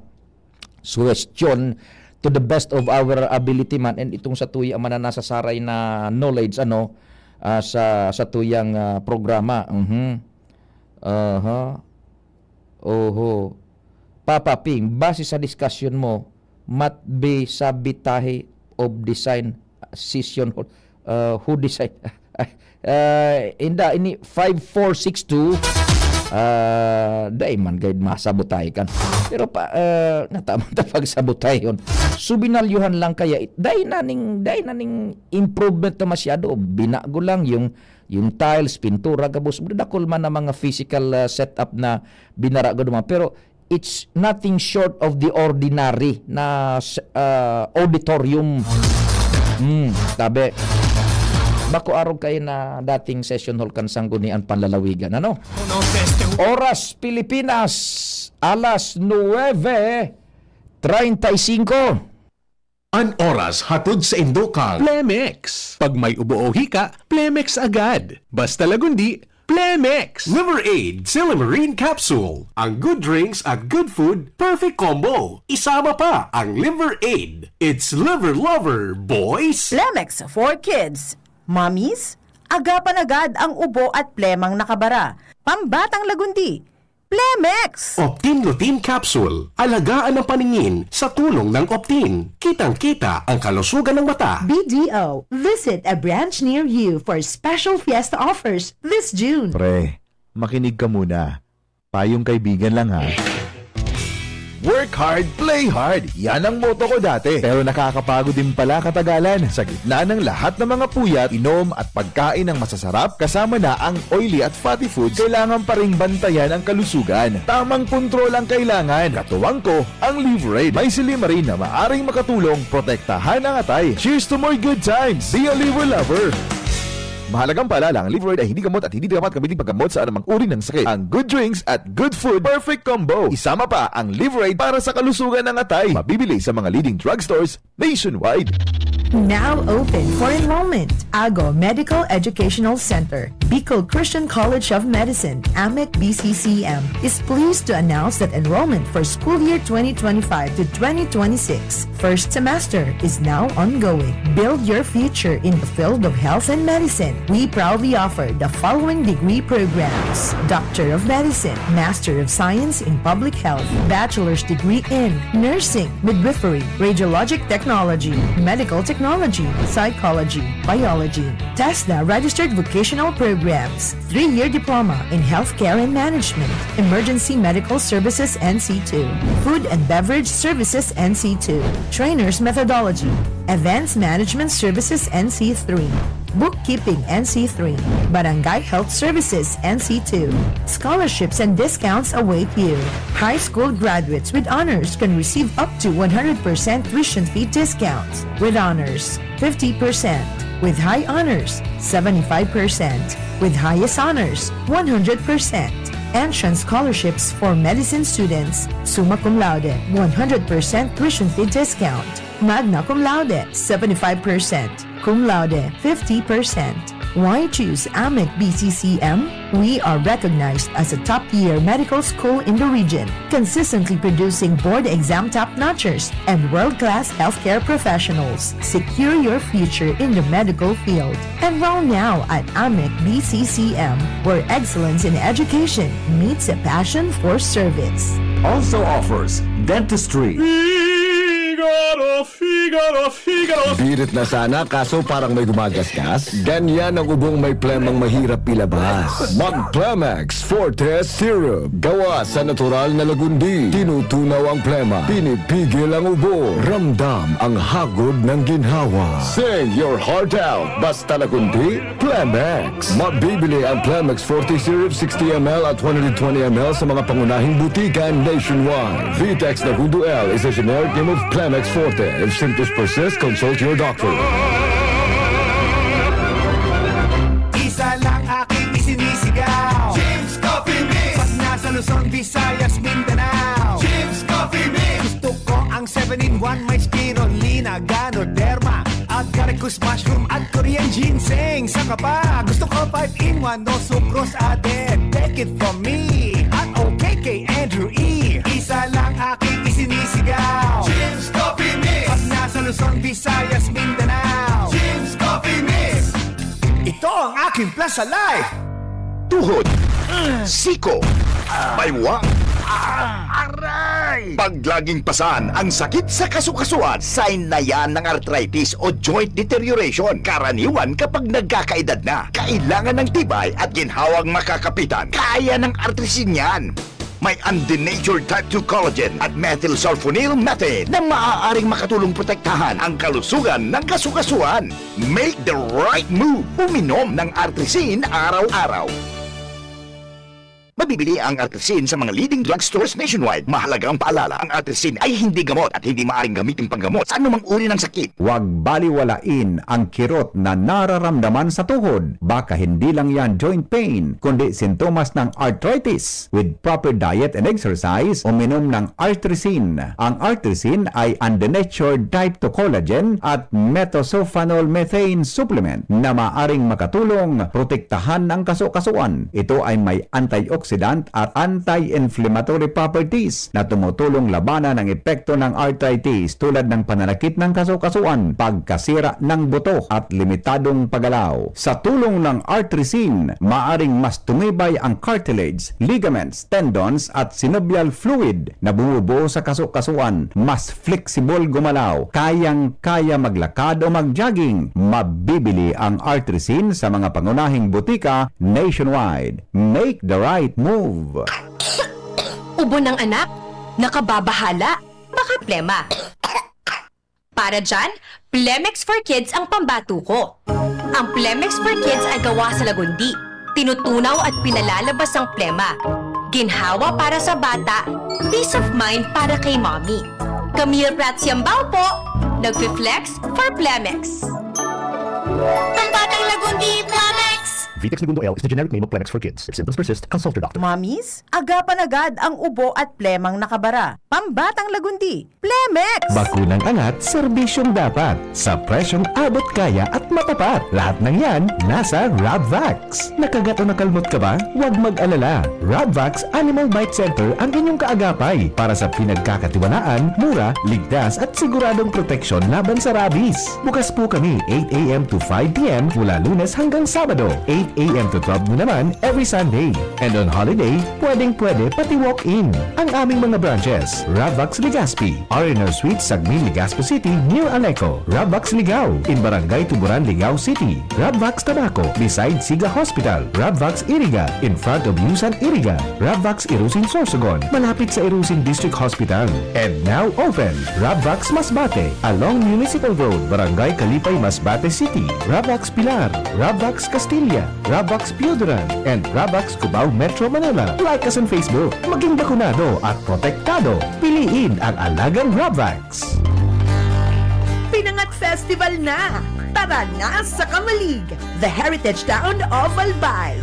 suhestyon to the best of our ability man, and itong sa tuya man na nasa saray na knowledge, ano, ah, sa, sa tuyang, ah, programa. Mhm. Aha. Oho. Papa Ping, base sa discussion mo, mat be sabitahe of design session hall, ah, who design? Ah, inda, ini five four six two, ah, dai man gayud masabotay kan. Pero pa, ah, nataman ta pagsabotayhon. Subinalyuhan lang kaya, it-, dai na ning, dai na ning improvement na masyado. Binago lang yung, yung tiles, pintura, gabos. Dakul man na mga physical, ah, setup na binarago duman. Pero it's nothing short of the ordinary na s-, ah, auditorium. Hmm, tabi. Bako arog kayo na dating session hall kan Sanggunian Panlalawigan, ano? Oras Pilipinas, alas nuebe treinta y cinco. An oras hatod sa indo kan Plemex. Pag may ubo o hika, Plemex agad. Basta Lagundi, Plemex! Liver Aid, Silymarin Capsule. Ang good drinks at good food, perfect combo. Isama pa ang Liver Aid. It's Liver Lover, boys! Plemex for kids. Mommies, agapan agad ang ubo at plemang nakabara. Pambatang lagundi, Plemex! Optin Lutein Capsule. Alagaan ang paningin sa tulong ng Optin. Kitang-kita ang kalusugan ng mata. B D O, visit a branch near you for special fiesta offers this June. Pre, makinig ka muna. Payong kaibigan lang, ha. Work hard, play hard. Yan ang motto ko dati. Pero nakakapagod din pala katagalan. Sa gitna ng lahat ng mga puyat, inom at pagkain ng masasarap, kasama na ang oily at fatty foods, kailangan pa ring bantayan ang kalusugan. Tamang kontrol ang kailangan. Katuwang ko, ang Liveraid. May silymarin na maaring makatulong protektahan ang atay. Cheers to more good times! Be a Liver Lover! Mahalagang paalala, ang Liveraid ay hindi gamot at hindi dapat gamitin paggamot sa anumang uri ng sakit. Ang good drinks at good food, perfect combo. Isama pa ang Liveraid para sa kalusugan ng atay. Mabibili sa mga leading drugstores nationwide. Now open for enrollment. Ago Medical Educational Center, Bicol Christian College of Medicine, AMEC B C C M, is pleased to announce that enrollment for school year twenty twenty-five to twenty twenty-six first semester is now ongoing. Build your future in the field of health and medicine. We proudly offer the following degree programs: Doctor of Medicine, Master of Science in Public Health, Bachelor's degree in Nursing, Midwifery, Radiologic Technology, Medical Technology, Psychology, Biology. TESDA registered vocational programs, three-year diploma in healthcare and management, emergency medical services N C two, food and beverage services N C two, trainers methodology, events management services N C three, bookkeeping N C three, barangay health services N C two. Scholarships and discounts await you. High school graduates with honors can receive up to one hundred percent tuition fee discounts with honors, fifty percent, with high honors, seventy-five percent, with highest honors, one hundred percent. Entrance scholarships for medicine students, summa cum laude, one hundred percent tuition fee discount, magna cum laude, seventy-five percent, cum laude, fifty percent. Why choose AMEC B C C M? We are recognized as a top-tier medical school in the region, consistently producing board exam top-notchers and world-class healthcare professionals. Secure your future in the medical field. Enroll now at AMEC B C C M, where excellence in education meets a passion for service. Also offers dentistry. Figaro, Figaro, Figaro. Birit na sana, kaso parang may gumagasgas. Ganyan ang ubong may plemang mahirap ilabas. Mag Plemex Forte Syrup. Gawa sa natural na lagundi. Tinutunaw ang plema. Pinipigil ang ubo. Ramdam ang hagod ng ginhawa. Sing your heart out. Basta lagundi, Plemex. Mabibili ang Plemex Forte Syrup sixty M L at one hundred twenty M L sa mga pangunahing butika nationwide. Vitex Nagundo L is a generic name of Plemex Forte. If symptoms persist, consult your doctor. Isa lang aking isinisigaw. Chips Coffee Mix. Pag nasa Luzon, Visayas, Mindanao. Chips Coffee Mix. Gusto ko ang seven-in-one, may spirulina, ganoderma, agaricus mushroom at Korean ginseng. Saka pa, gusto ko five-in-one, no sucrose added. Take it from me, at okay kay Andrew E. Isa lang aking isinisigaw. Chips Coffee Mix. Pag nasa Luzon, Visayas, Mindanao. Chips Coffee Mix. Ito ang aking plan sa life. Tuhod, siko, baywa, aray! Pag laging pasan ang sakit sa kasukasuan, sign na yan ng arthritis o joint deterioration. Karaniwan kapag nagkakaedad na, kailangan ng tibay at ginhawang makakapitan. Kaya ng Artrisin yan. May undenatured type two collagen at methylsulfonyl methane na maaaring makatulong protektahan ang kalusugan ng kasukasuan. Make the right move. Uminom ng Artrisin araw-araw. Mabibili ang Artrisin sa mga leading drugstores nationwide. Mahalagang paalala, ang Artrisin ay hindi gamot at hindi maaring gamitin panggamot sa anumang uri ng sakit. Huwag baliwalain ang kirot na nararamdaman sa tuhod. Baka hindi lang yan joint pain, kundi sintomas ng arthritis. With proper diet and exercise, uminom ng Artrisin. Ang Artrisin ay undenatured type two collagen at methylsulfonyl methane supplement na maaring makatulong protektahan ang kaso-kasuan. Ito ay may antioxidant at anti-inflammatory properties na tumutulong labanan ang epekto ng arthritis, tulad ng pananakit ng kaso-kasuan, pagkasira ng buto, at limitadong paggalaw. Sa tulong ng Artrisin, maaring mas tumibay ang cartilage, ligaments, tendons, at synovial fluid na bumubuo sa kaso-kasuan. Mas flexible gumalaw, kayang-kaya maglakad o mag-jogging. Mabibili ang Artrisin sa mga pangunahing botika nationwide. Make the right move! Ubo ng anak? Nakababahala? Baka plema. Para dyan, Plemex for Kids ang pambato ko. Ang Plemex for Kids ay gawa sa lagundi. Tinutunaw at pinalalabas ang plema. Ginhawa para sa bata, peace of mind para kay mommy. Camille Prats Yambao po, nagfi-flex for Plemex. Pambatang lagundi, Plemex! Vitex Negundo L is the generic name of Plemex for Kids. If symptoms persist, consult your doctor. Mommies, agapan agad ang ubo at plemang nakabara. Pambatang lagundi, Plemex! Bakunang angat, serbisyong dapat. Sa presyong abot kaya at matapat. Lahat ng yan, nasa Rabvax. Nakagat o nakalmot ka ba? Huwag mag-alala. Rabvax Animal Bite Center ang inyong kaagapay para sa pinagkakatiwalaan, mura, ligtas at siguradong proteksyon laban sa rabies. Bukas po kami eight a m to five p m mula Lunes hanggang Sabado, eight a m to twelve noon naman every Sunday. And on holiday, pwedeng-pwede pati walk-in. Ang aming mga branches, Rabvax Legazpi, R and R Suite, Sagmin, Legazpi City, near Aleco. Rabvax Ligao, in Barangay Tuburan, Ligao City. Rabvax Tabaco, beside Siga Hospital. Rabvax Iriga, in front of Yusan Iriga. Rabvax Irusin Sorsogon, malapit sa Irusin District Hospital. And now open, Rabvax Masbate, along Municipal Road, Barangay Kalipay, Masbate City. Rabvax Pilar, Rabvax Castilla, Rabvax Pioduran, and Rabvax Cubao, Metro Manila. Like us on Facebook. Maging bakunado at protektado. Piliin ang alagang Rabvax. Pinangat Festival na! Tara na sa Camalig, the heritage town of Albay.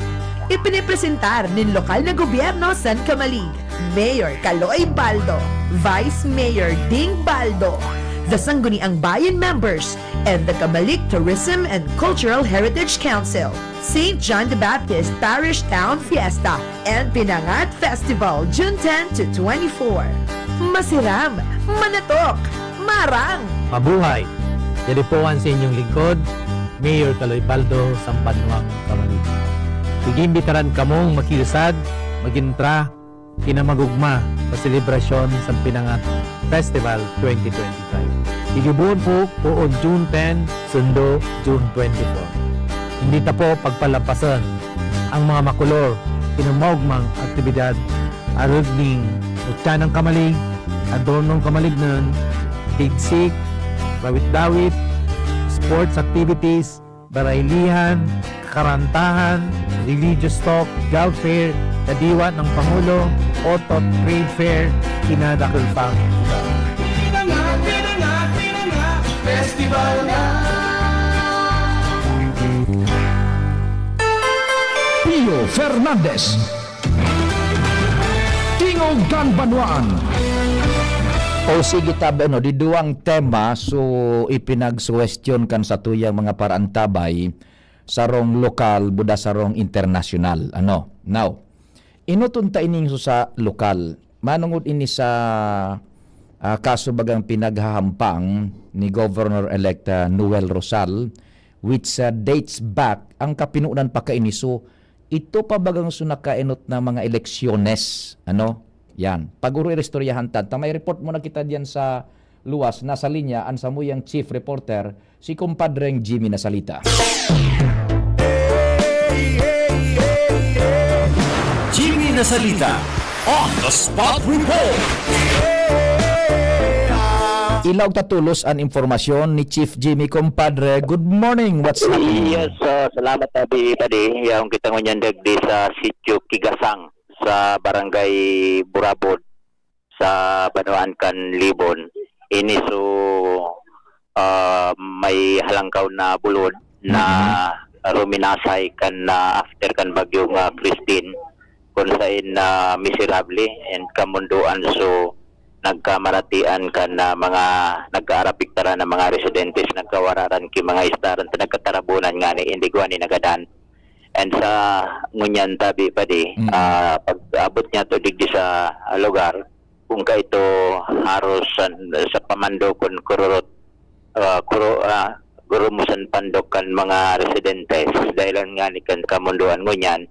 Ipinipresentar nin lokal na gobyerno san Camalig, Mayor Kaloy Baldo, Vice Mayor Ding Baldo, the Sangguniang Bayan members, and the Camalig Tourism and Cultural Heritage Council. Saint John the Baptist Parish Town Fiesta and Pinangat Festival, June ten to twenty-four. Masiram, manatok, marang! Mabuhay! Yari po an sa inyong lingkod, Mayor Kaloy Baldo, Sambanwang Kamalig. Igiimbitaran kamong makiusad, mag-entra, kinamagugma sa selebrasyon sa Pinangat Festival twenty twenty-five. Igibohon po poon June ten, sundo June twenty-four. Hindi ta po pagpalapason ang mga makulor, kinamaugmang aktibidad, arog ning Utya ng Kamalig, Adornong Kamalignon, Tigsik, Dawit-dawit, sports activities, baraylihan, karantahan, religious talk, job fair, kadiwa ng Pangulo, Otot Trade Fair, kinadakul pang Pinangat, pinangat, pinangat, festival na. Pio Fernandez. Tingog kan Banwaan. O sige, tabi, ano, di duwang tema, so, ipinagsuwestiyon kan satuyang mga paraantabay, sarong lokal, buda sarong internasyonal. Ano? Now, enoton ta ining sa lokal. Manongod ini sa, ah, kaso bagang pinaghahampang ni Governor-elect, ah, Noel Rosal, which, ah, dates back ang kapinonan pa kaini. So, ito pa bagang so nakaenot na mga eleksyones, ano? Yan. Pag-uro iristoryahan ta, ta may report muna kita diyan sa luwas. Nasa linya an samuyang chief reporter, si Kumpadreng Jimmy Nasalita. Jimmy Nasalita on the spot report. Ilaog ta tolos an impormasyon ni Chief Jimmy. Kumpadre, good morning. What's happening? Yes, ah, salamat, Abi Padi. Yaon kita ngunyan dagdi sa Sitio Kigasang, sa Barangay Burabod, sa banwaan kan Libon. Ini so, ah, may halangkaw na bulod na Mm. ruminasay kan, ah, after kan bagyong, ah, Christine, kung sain na miserable and kamundoan so nagkamaratian kan, ah, mga nagkaarapiktaran na mga residentes, nagkawararan ki mga estaran ta nagkatarabunan ngani, indigwa ni nagadan. And sa ngunyan tabi pa di, Mm. ah, pag-abot niya to digdi sa lugar, kung kaito haros sa, sa pamandokon kururot, ah, kuro-, ah, gurumo san pandok kan mga residentes, dahilan ngani kan kamundoan ngunyan,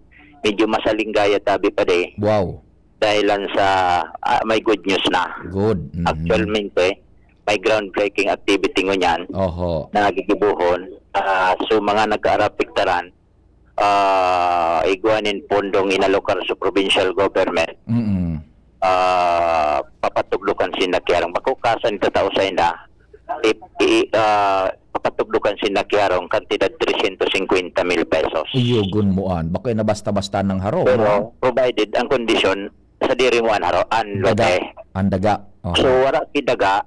medyo masalinggaya tabi pa di. Wow. Dahilan sa, ah, may good news na. Good. Mhm. Actualmente, may groundbreaking activity ngunyan Oho. na gigibohon. Ah, so, mga nagkaarapiktaran, ah, igwa nin pondong inalokar sa provincial government, Mm. ah, papatugdokan sinda ki harong. Bako kasan tatao sainda, i-, i-, ah, papatugdokan sinda ki harong kantidad trescientos cincuenta mil pesos. Iyogon mo an. Bako na basta-basta nang harong, Pero no? provided ang kondisyon, sadiri mo an harong, an Daga. lote. An daga. Oho. So, wara ki daga,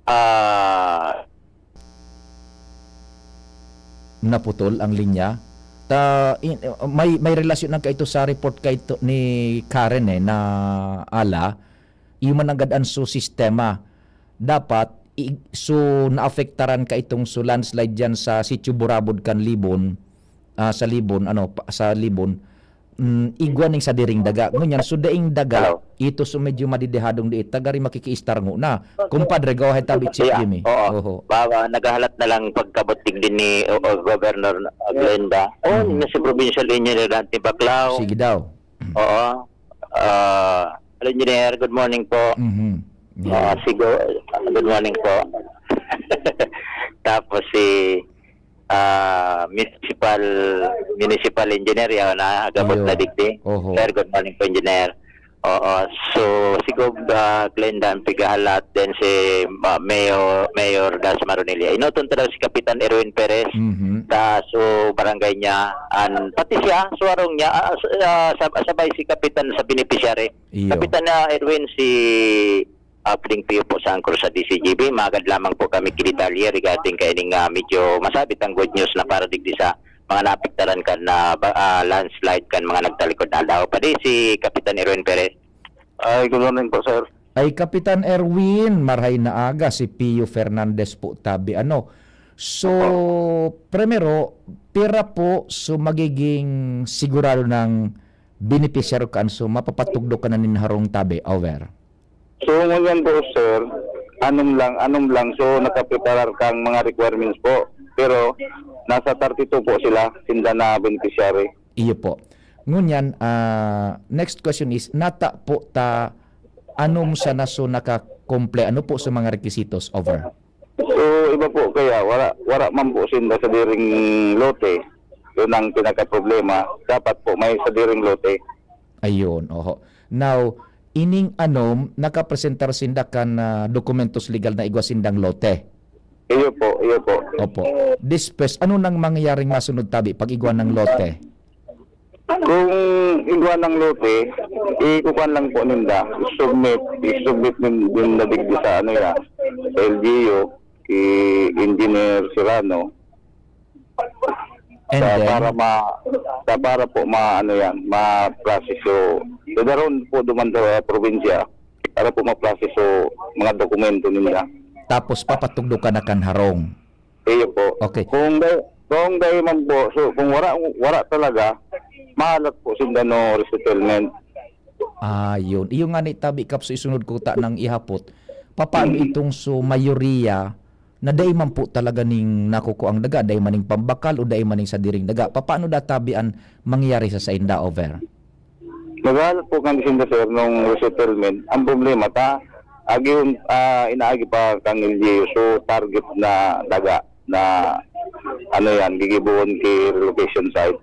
ah, Naputol ang linya. Ta-, in-, may, may relasyon na kaito sa report kaito ni Karen, eh, na ala, iyo man nanggad an su sistema. Dapat, i-, su naapektaran kaitong su landslide diyan sa Sitio Burabod kan Libon, ah, sa Libon, ano, pa-, sa Libon, mm, igwa ning sadiring daga. Ngunyan, so daing daga, Hello. ito so medyo madidihadong diit, ta gari makikiistarngo na. Kumpadre, go ahead, tabi, Chief Yeah, Jimmy. oo. Oho. Baba, naghahalat na lang pagkabot digdi ni, o, o, Governor Glenda. Oh, Mm. na si Provincial Engineer Dante Baclao. Sige daw. Oo. Ah, hello, Engineer. Good morning po. Mhm. Ah, Yeah. sigo-, good morning po. Tapos si, ah, municipal, municipal engineer, yaw na, gabot Iyo. na digdi. Oho. Sir, good morning po, Engineer. Oo. So, si Gov, ah, Glenda ang pigahalat, then si, ah, Mayor, Mayor Das Maronilla. Inoton ta daw si Kapitan Erwin Perez Mhm. ta, so, barangay niya, an, pati siya, suwarong niya, ah, s-, ah, sab-, sabay si Kapitan sa beneficiary. Iyo. Kapitan, ah, Erwin, si, ah, Pring Pio po sa angkor sa D C G B. Magad lamang po kami kidetalye regarding kaining, ah, medyo masabit ang good news na para digdi sa mga naapektaran kan, ah, ba-, ah, landslide kan mga nagtalikod na aldaw. Padi si Kapitan Erwin Perez. Ay, good morning po, sir. Ay, Kapitan Erwin, marhay na aga, si Pio Fernandez po tabi. Ano? So, Opo. primero, pira po so magiging sigurado ng benepisyaryo kan so mapapatugdok ka na nin harong tabi? Over. So, ngunyan po, sir, anom lang, anom lang. So, nakapreparar kang mga requirements po. Pero, nasa thirty-two po sila, sinda na beneficiary. Iyo po. Ngunyan, ah, next question is, nata po ta anom sana so nakakomple, ano po sa mga requisitos? Over. So, iba po kaya, wala, wala man po sinda sa diring lote. Yun ang pinakaproblema. Dapat po may sa diring lote. Ayun, oho. Now, ining anom, nakapresentar sinda kan, ah, dokumentos legal na igwa sindang lote? Iyo po, iyo po. Opo. This first, ano nang mangyayaring masunod tabi pag igwa ng lote? Kung igwa ng lote, ikukuan lang po ninda, submit, i-submit nin-, ninda digdi sa ano ya, sa L G U, ki Engineer Serrano, And sa then? para ma-, sa para po ma-, ano yan, ma-process. So, dadaron po duman sa probinsya para po ma-process so mga dokumento ninda. Tapos papatugdo ka na kan harong. Iyo po. Okay. Kung dai-, kung dai man po, so, kung wala, wala talaga, mahalat po sinda no resettlement. Ah, yun. Iyo nga ni tabi, Kap, sa isunod ko ta nang ihapot. Papaano itong so mayoriya na dai man po talaga ning nakukuang daga, dai man ning pambakal o dai man ning sadiring daga? Papaano da tabi an mangyayari sa sainda? Over. Naghahalat po kami sinda, sir, nung resettlement. Ang problema ta, agi, ah, inaagi pa kang L G U, so target na daga na, ano yan, gigibohon ki relocation site.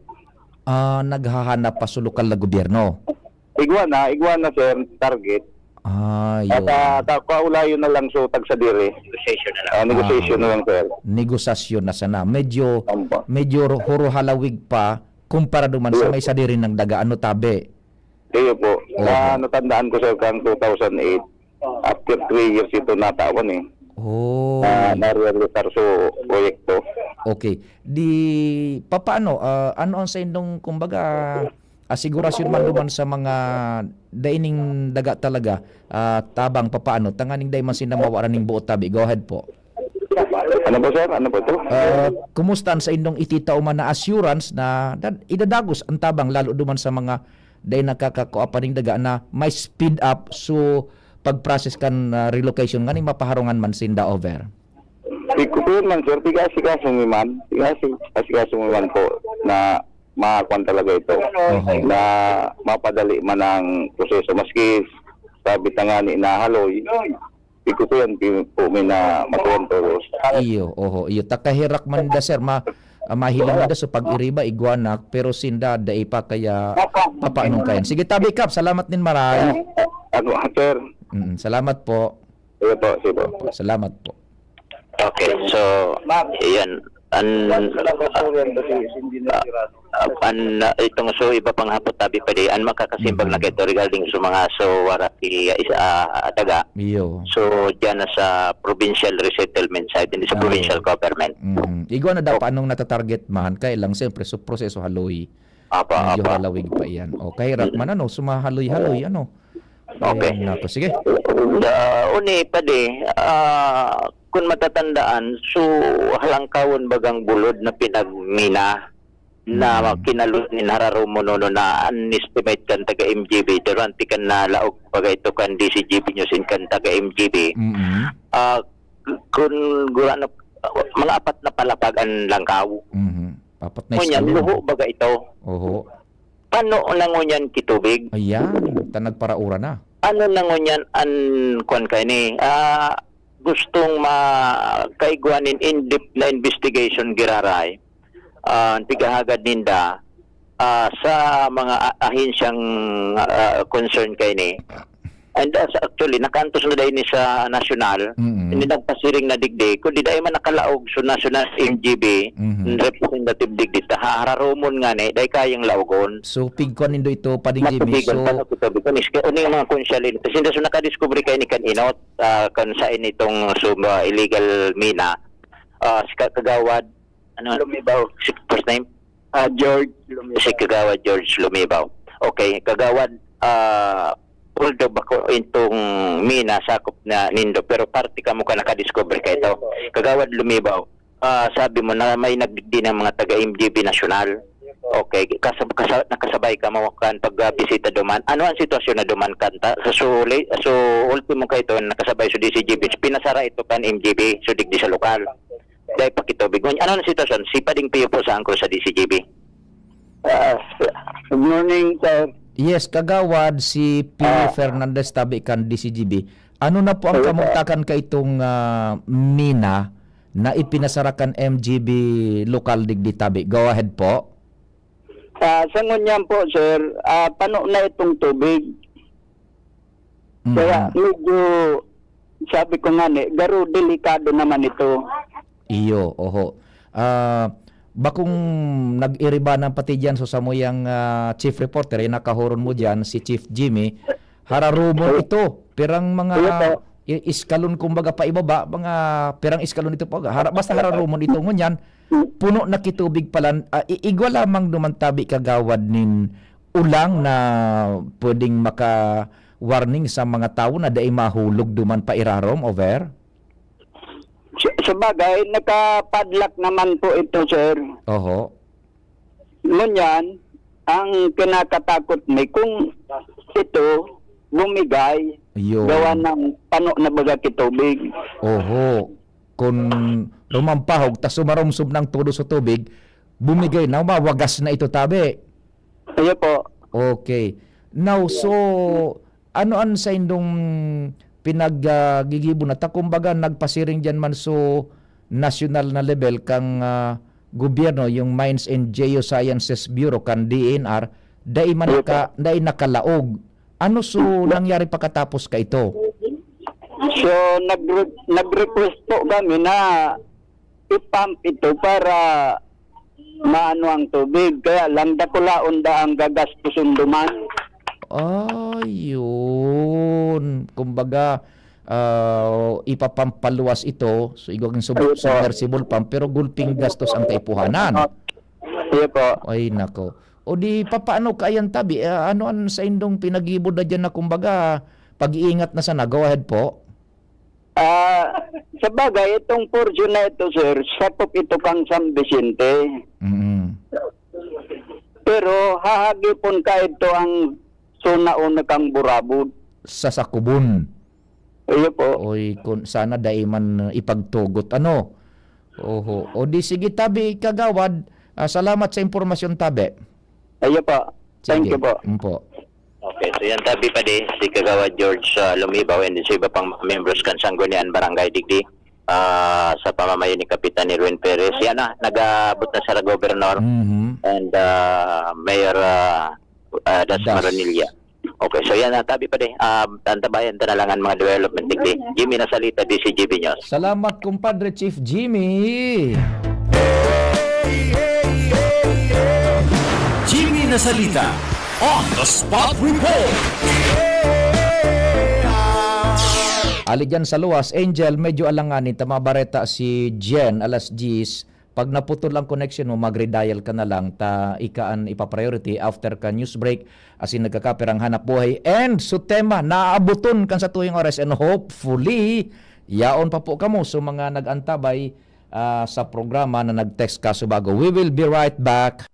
Ah, naghahanap pa sa lokal na gobyerno? Igwa na, igwa na, sir, target. Ah, At, yun. ah, ta-, kaulayon na lang, so, tagsadiri. Negotiation na lang. Ah, negotiation Ah, na lang, sir. Negosasyon na sana. Medyo, Opo. medyo ro-, huruhalawig pa kumpara duman sa Yes. may sadiri ng daga, ano, tabi? Iyo po. Oho. Na natandaan ko, sir, kang two thousand eight, after three years ito natawan eh. Oh. Na, na-realizar so proyekto. Okay. Di, papaano, ah, ano ang sa indong, kumbaga, asigurasyon man duman sa mga daining daga talaga, ah, tabang, papaano, tanganing dai man sinda mawaran ning buot tabi? Go ahead po. Ano po, sir? Ano po ito? Ah, kumusta ang sa indong ititao man na assurance na dad-, idadagos ang tabang lalo duman sa mga dai nakakakua pa ning daga na may speed up so pag-process kan, ah, relocation nganing mapaharungan man sinda over? Di ko po yun man, sir. Tiga-asikaso mi man. Tiga-asikaso mi man po na makuan talaga ito. Oho. Na mapadali man ang proseso. Maski sabi ta nga ni nahaloy, di ko po yan pi-, po mi na matuon todos. Iyo, oho, iyo. Takaherak man da, sir. Ma-, ah, mahiling man da, so pag-iriba, igwanak, pero sinda, dai pa kaya papaanong kayan. Sige, tabi, Kap. Salamat nin maray. Ano, sir? Mm, salamat po. Sige po, sige po. Salamat po. Okay, so, yan. An, ah, an, ah, itong so iba pang hapot tabi pa di, an makakasimbag na kaito regarding sa mga so wara ki, ah, is, ah, daga. Iyo. So, diyan na sa provincial resettlement side, hindi sa provincial government. Mm. Igwa na dapat anong natatarget man, kaya lang, siyempre, so proseso haloy. Apa, Medyo apa. halawig pa iyan. O, kahirap man, ano, sumahaloy-haloy, ano. Okay. Ayan, nako. Sige. Da, uni pa di, ah, kung matatandaan, so, halangkawon bagang bulod na pinagmina na Mm. kinalod nin hararumon nono na an estimate kan taga M G B, durante kan nalaog baga ito kan D C G B News in kan taga M G B. Mm. Ah, kun gurano, mga apat na palapag an langkaw. Mhm. Apat na Ngunyan, eskalon. luho baga ito. Oho. Pano na ngunyan kitubig? Ayan, ta nagparaura na. Ano na ngunyan an kwan kaini? Ah, gustong ma-, kaigwa nin in-depth na investigation giraray, ah, an pigahagad ninda, ah, sa mga a-, ahensyang, ah, concern kaini. And, ah, sa, actually, nakaantos na dahil ni sa nasyonal, Mm. hindi nagpasiring na digdi, kundi dahil man nakalaog sa national M G B, Mhm. representative digdi, ta hararumon nga ni, dahil kayang laogon. So, pigkuan nindo ito, Pading Jimmy. Matubigan So, pa na kita, because, kaya, ano yung mga konsyalin? Kasi hindi, so, nakadiscovery kayo ni kan Inot, ah, kan sa initong, so, ah, illegal mina, ah, si Ka-, Kagawad, ano? Lumibaw. Si first name? Ah, George Lumibaw. Si Kagawad George Lumibaw. Okay, Kagawad, ah, although bako itong mina sakop na nindo, pero parte kamo ka nakadiscover ka ito. Kagawad Lumibaw, ah, sabi mo na may nagdigdi ng mga taga M G B National. Okay, kasab-, kasa-, nakasabay ka mo kan pagbisita duman. Ano ang sitwasyon na duman kanta? Sa suli, so, ultimo ka ito, nakasabay sa D C G B, pinasara ito kan M G B, so digdi sa lokal. Dai pakitubig. Ngunyan, ano na sitwasyon? Si Pading Pio po sa angkol sa D C G B. Ah, good morning, sir. Yes, Kagawad, si Pio Ah. Fernandez tabi kan D C G B. Ano na po ang Hello, sir. kamugtakan kaitong, ah, mina na ipinasara kan M G B lokal digdi tabi? Go ahead po. Ah, sa ngunyan po, sir, ah, pano na itong tubig. Kaya Mhm. medyo, sabi ko nga ni, garo delikado naman ito. Iyo, oho. Ah, bakong nag-iribanan pati diyan so samuyang, ah, chief reporter, yung nakahuron mo diyan, si Chief Jimmy, hararumon Opo. ito. Pirang mga Opo. i-, iskalon, kumbaga, paibaba, mga pirang iskalon ito pa. Hara-, basta hararumon ito. Ngunyan, puno na kitubig palan, ah, i-, igwa lamang duman tabi, Kagawad, nin ulang na pwedeng maka-warning sa mga tawo na dai mahulog duman pa irarom, over? Sa, sabagay, nakapadlock naman po ito, sir. Oho. Ngunyan, ang kinakatakot mi kung ito bumigay Ayun. gawa ng pano na baga kitubig. Oho. Kung rumampahog, tas sumarumsob ng todo sa tubig, bumigay na, mawagas na ito, tabi. Ayo po. Okay. Now, so, ano an saindong pinag, ah, gigibo na? Ta, kumbaga, nagpasiring diyan man so national na level kang, ah, gobyerno, yung Mines and Geosciences Bureau kan D E N R, dai man Opo. naka-, dai nakalaog. Ano so nangyari pagkatapos kaito? So, nagre-, nag-request po kami na i-pump ito para maano ang tubig. Kaya lang, dakulaon da ang gagastuson duman. Ayun. Kumbaga, ah, ipapampaluwas ito. So, igwa king sub-, Ayun po. submersible pump, pero gulping gastos ang kaipuhanan. Ayun po. Ay, nako. O di, papaano kaiyan tabi? Ah, ano an saindong pinaggibo na diyan na, kumbaga, pag-iingat na sana? Go ahead po. Ah, sa bagay, itong portion na ito, sir, sakop ito kang San Vicente. Mm. Pero hahagipon ka ito ang zona una kang Burabod. Sa Sakubon. Iyo po. Oy, kun sana dai man ipagtugot, ano? Oho. O di sige, tabi, Kagawad. Ah, salamat sa impormasyon, tabi. Iyo po. Thank Sige. you po. Umpo. Okay, so yan, tabi pa di, si Kagawad George, ah, Lumibaw, and sa iba pang mga membros kan Sangguniang Barangay digdi, ah, sa pamamayo ni Kapitan Erwin Perez. Yan na, nag-aabot na sa Gobernador Mhm. and, ah, Mayor, ah, ah, Das Das. Maronilla. Okay, so yan na, tabi pa di. Ah, antabayan ta na lang ang mga development digdi. Jimmy Nasalita, D C G B News. Salamat, kumpadre Chief Jimmy. Jimmy Nasalita, on the spot report. Ali dyan sa luwas, Angel, medyo alanganin ta mabareta si Jen, alas diyes. Pag naputol ang connection mo, mag-redial ka na lang, ta ika an ipa-priority after ka news break, asin nagkakapirang hanap buhay. And so tema, naaaboton kan sa tuyang oras, and hopefully, yaon pa po kamo. So mga nag-antabay, ah, sa programa na nag-text kasubago. We will be right back.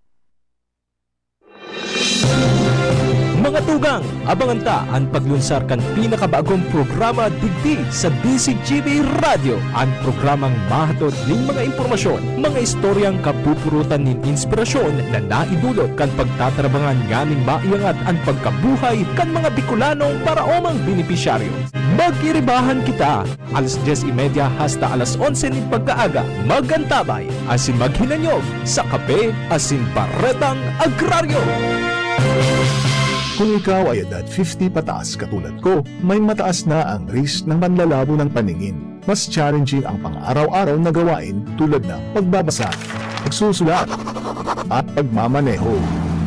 Mga tugang, abangan ta an paglunsar kan pinakabagong programa digdi sa D C G B Radyo, an programang mahatod nin mga impormasyon, mga istoryang kapupurutan nin inspirasyon na naidulot kan pagtatrabangan nganing maiangat an pagkabuhay kan mga Bicolanong paraomang benepisyaryo. Magiribahan kita! Alas dyes y media hasta alas onse nin pagkaaga, mag-antabay asin maghinanyog sa Kape asin Baretang Agraryo. Kung ikaw ay edad fifty pataas katulad ko, may mataas na ang risk ng panlalabo ng paningin. Mas challenging ang pang-araw-araw na gawain tulad ng pagbabasa, pagsusulat, at pagmamaneho.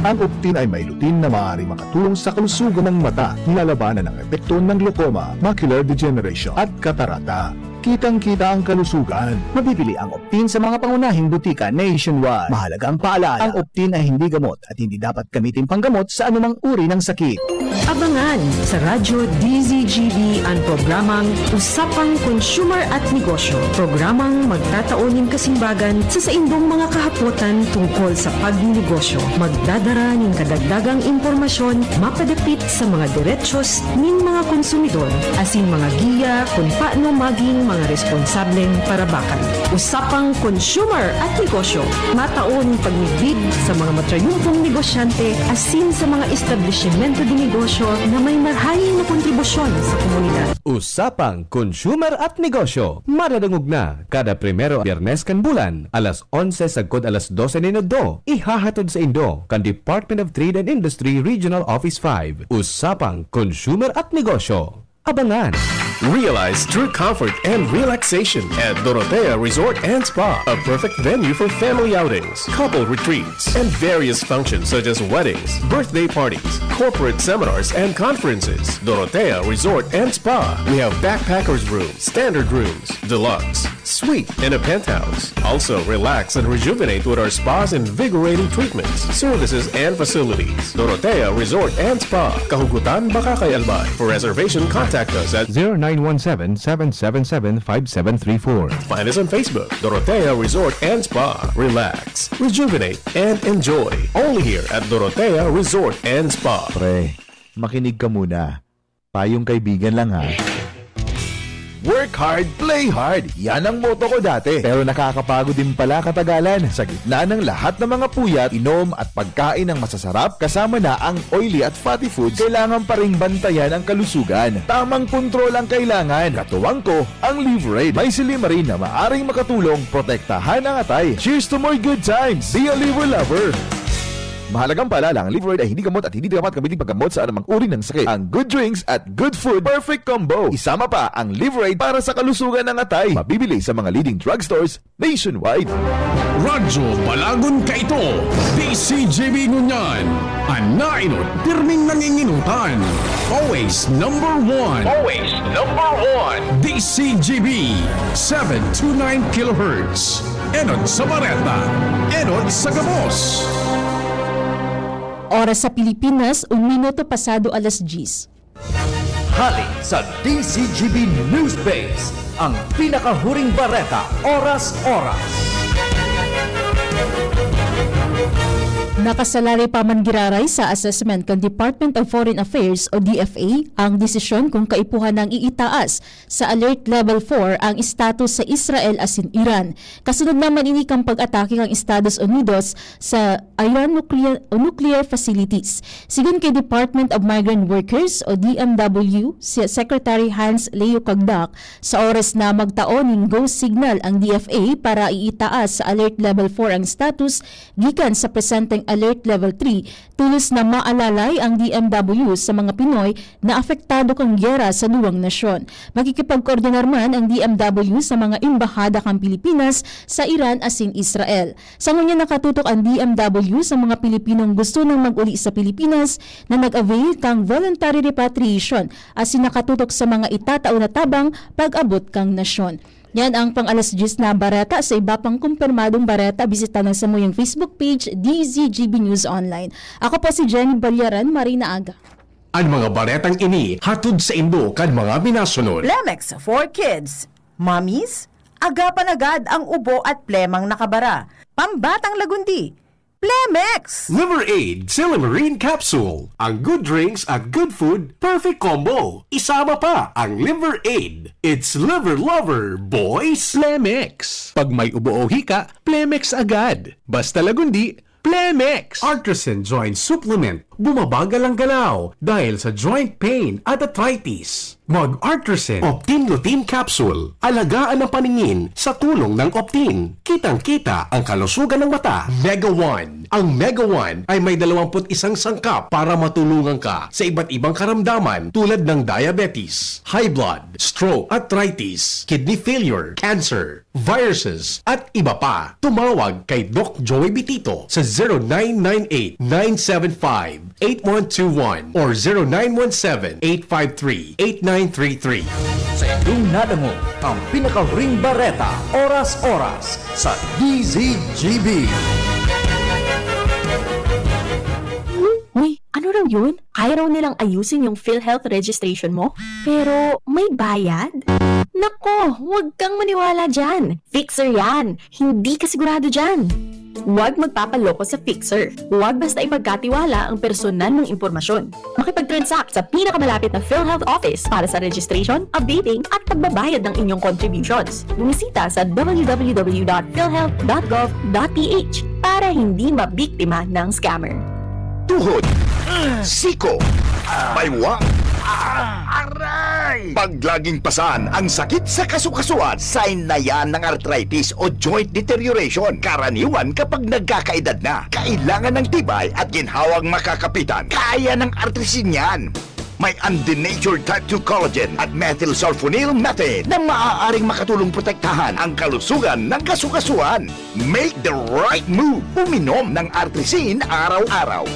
Ang Optin ay may lutein na maaaring makatulong sa kalusugan ng mata, nilalabanan ang epekto ng glaucoma, macular degeneration, at katarata. Kitang-kita ang kalusugan. Mabibili ang Optin sa mga pangunahing butika nationwide. Mahalagang paalala, ang Optin ay hindi gamot at hindi dapat gamitin panggamot sa anumang uri ng sakit. Abangan sa Radyo D Z G B an programang Usapang Consumer at Negosyo. Programang magtatao nin kasimbagan sa saindong mga kahapotan tungkol sa pagnenegosyo. Magdadara nin kadagdagang impormasyon mapadapit sa mga derechos nin mga konsumidor asin mga giya kun paano magin mga responsableng parabakan. Usapang Consumer at Negosyo, matao nin pagmidbid sa mga matrayumpong negosyante asin sa mga establisimento de negosyo na may marhay na kontribusyon sa komunidad. Usapang Consumer at Negosyo, madadangog na kada primero Biyernes kan bulan, alas onse sagkod alas dose nin udto. Ihahatod saindo kan Department of Trade and Industry Regional Office five. Usapang Consumer at Negosyo. Abangan! Realize true comfort and relaxation at Dorotea Resort and Spa, a perfect venue for family outings, couple retreats, and various functions such as weddings, birthday parties, corporate seminars, and conferences. Dorotea Resort and Spa. We have backpackers room, standard rooms, deluxe, suite, and a penthouse. Also, relax and rejuvenate with our spa's invigorating treatments, services, and facilities. Dorotea Resort and Spa, Kahugutan, Bacacay, Albay. For reservation, contact us at zero nine one seven, seven seven seven, five seven three four. Find us on Facebook, Dorotea Resort and Spa. Relax, rejuvenate, and enjoy. Only here at Dorotea Resort and Spa. Pre, makinig ka muna. Payong kaibigan lang, ha. Work hard, play hard. Yan ang motto ko dati. Pero nakakapagod din pala katagalan. Sa gitna ng lahat ng mga puyat, inom at pagkain ng masasarap, kasama na ang oily at fatty foods, kailangan pa ring bantayan ang kalusugan. Tamang kontrol ang kailangan. Katuwang ko, ang Liverade. May silymarin na maaring makatulong protektahan ang atay. Cheers to more good times! Be a Liver Lover! Mahalagang paalala, ang Liveride ay hindi gamot at hindi dapat gamitin paggamot sa anumang uri ng sakit. Ang good drinks at good food, perfect combo. Isama pa ang Liveride para sa kalusugan ng atay. Mabibili sa mga leading drugstores nationwide. Radyo Balagon Kaito, D C G B ngunyan. An nainot, pirming nanginginutan. Always number one. Always number one. D C G B, seven two nine kilohertz. Enot sa bareta, enot sa gabos. Oras sa Pilipinas, un minuto pasado alas diyes. Hali sa D C G B News Base, ang pinakahuring bareta, oras-oras. Nakasalalay pa man giraray sa assessment kan Department of Foreign Affairs o D F A ang desisyon kung kaipuhan nang iitaas sa Alert Level four ang status sa Israel asin Iran. Kasunod naman ini kan pag-atake kan Estados Unidos sa Iran nuclear, nuclear facilities. Sigon kay Department of Migrant Workers o D M W, si Secretary Hans Leo Cagdac, sa oras na magtao nin go signal ang D F A para iitaas sa Alert Level four ang status gikan sa presenteng Alert Level three, tolos na maalalay ang D M W sa mga Pinoy na apektado kan giyera sa duwang nasyon. Makikipagkoordinar man ang D M W sa mga embahada kan Pilipinas sa Iran asin Israel. Sa ngunyan, nakatutok ang D M W sa mga Pilipinong gusto nang mag-uli sa Pilipinas na nag-avail kan voluntary repatriation asin nakatutok sa mga itatao na tabang pag-abot kan nasyon. Yan ang pang alas diyes na bareta. Sa iba pang kumpirmadong bareta, bisita na samuyang Facebook page, D Z G B News Online. Ako po si Jenny Balyaran, maray na aga. An mga baretang ini hatod saindo kan mga minasunod. Plemex for Kids. Mommies, agapan agad ang ubo at plemang nakabara. Pambatang lagundi, Plemex! Liver Aid Silymarin Capsule. Ang good drinks at good food, perfect combo. Isama pa ang Liver Aid. It's Liver Lover, boys! Plemex. Pag may ubo o hika, Plemex agad. Basta lagundi, Plemex! Artresin Joint Supplement. Bumabagal ang galaw dahil sa joint pain at arthritis. Mag-Artresin. Optin Lutein Capsule. Alagaan ang paningin sa tulong ng Optin. Kitang-kita ang kalusugan ng mata. Mega One. Ang Mega One ay may dalawampu't isang sangkap para matulungan ka sa iba't ibang karamdaman tulad ng diabetes, high blood, stroke, arthritis, kidney failure, cancer, viruses, at iba pa. Tumawag kay Doc Joey Bitito sa zero nine nine eight, nine seven five, eight one two one or zero nine one seven, eight five three, eight nine three three. Sa inyong nadangog ang pinakahuring bareta, oras-oras, sa D Z G B. Uy, ano raw yun? Kaya raw nilang ayusin yung PhilHealth registration mo? Pero may bayad? Nako, huwag kang maniwala dyan. Fixer yan. Hindi ka sigurado dyan. Huwag magpapaloko sa Fixer. Huwag basta ipagkatiwala ang personal mong impormasyon. Makipag-transact sa pinakamalapit na PhilHealth office para sa registration, updating, at pagbabayad ng inyong contributions. Bumisita sa w w w dot philhealth dot gov dot p h para hindi mabiktima ng scammer. Tuhod, siko, baywa, aray! Pag laging pasan ang sakit sa kasukasuan, sign na yan ng arthritis o joint deterioration. Karaniwan kapag nagkakaedad na, kailangan ng tibay at ginhawang makakapitan. Kaya ng Artrisin yan. May undenatured type two collagen at methylsulfonyl methane na maaaring makatulong protektahan ang kalusugan ng kasukasuan. Make the right move. Uminom ng Artrisin araw-araw.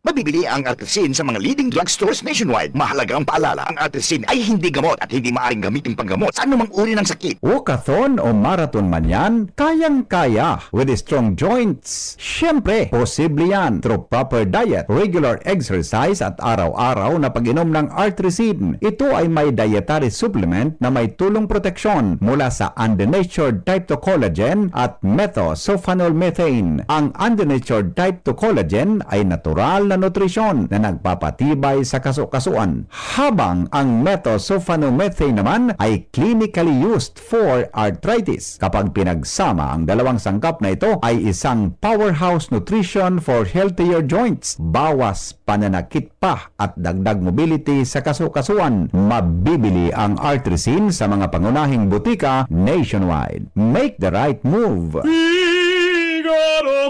Mabibili ang Artrisin sa mga leading drugstores nationwide. Mahalagang paalala, ang Artrisin ay hindi gamot at hindi maaaring gamitin panggamot sa anumang uri ng sakit. Walkathon o marathon man yan, kayang-kaya with strong joints. Siyempre, posible yan through proper diet, regular exercise at araw-araw na pag-inom ng Artrisin. Ito ay may dietary supplement na may tulong proteksyon mula sa undenatured type two collagen at methylsulfonyl methane. Ang undenatured type two collagen ay natural na nutrisyon na nagpapatibay sa kasukasuan, habang ang methylsulfonyl methane naman ay clinically used for arthritis. Kapag pinagsama, ang dalawang sangkap na ito ay isang powerhouse nutrition for healthier joints. Bawas pananakit pa at dagdag mobility sa kasukasuan. Mabibili ang Artrisin sa mga pangunahing butika nationwide. Make the right move!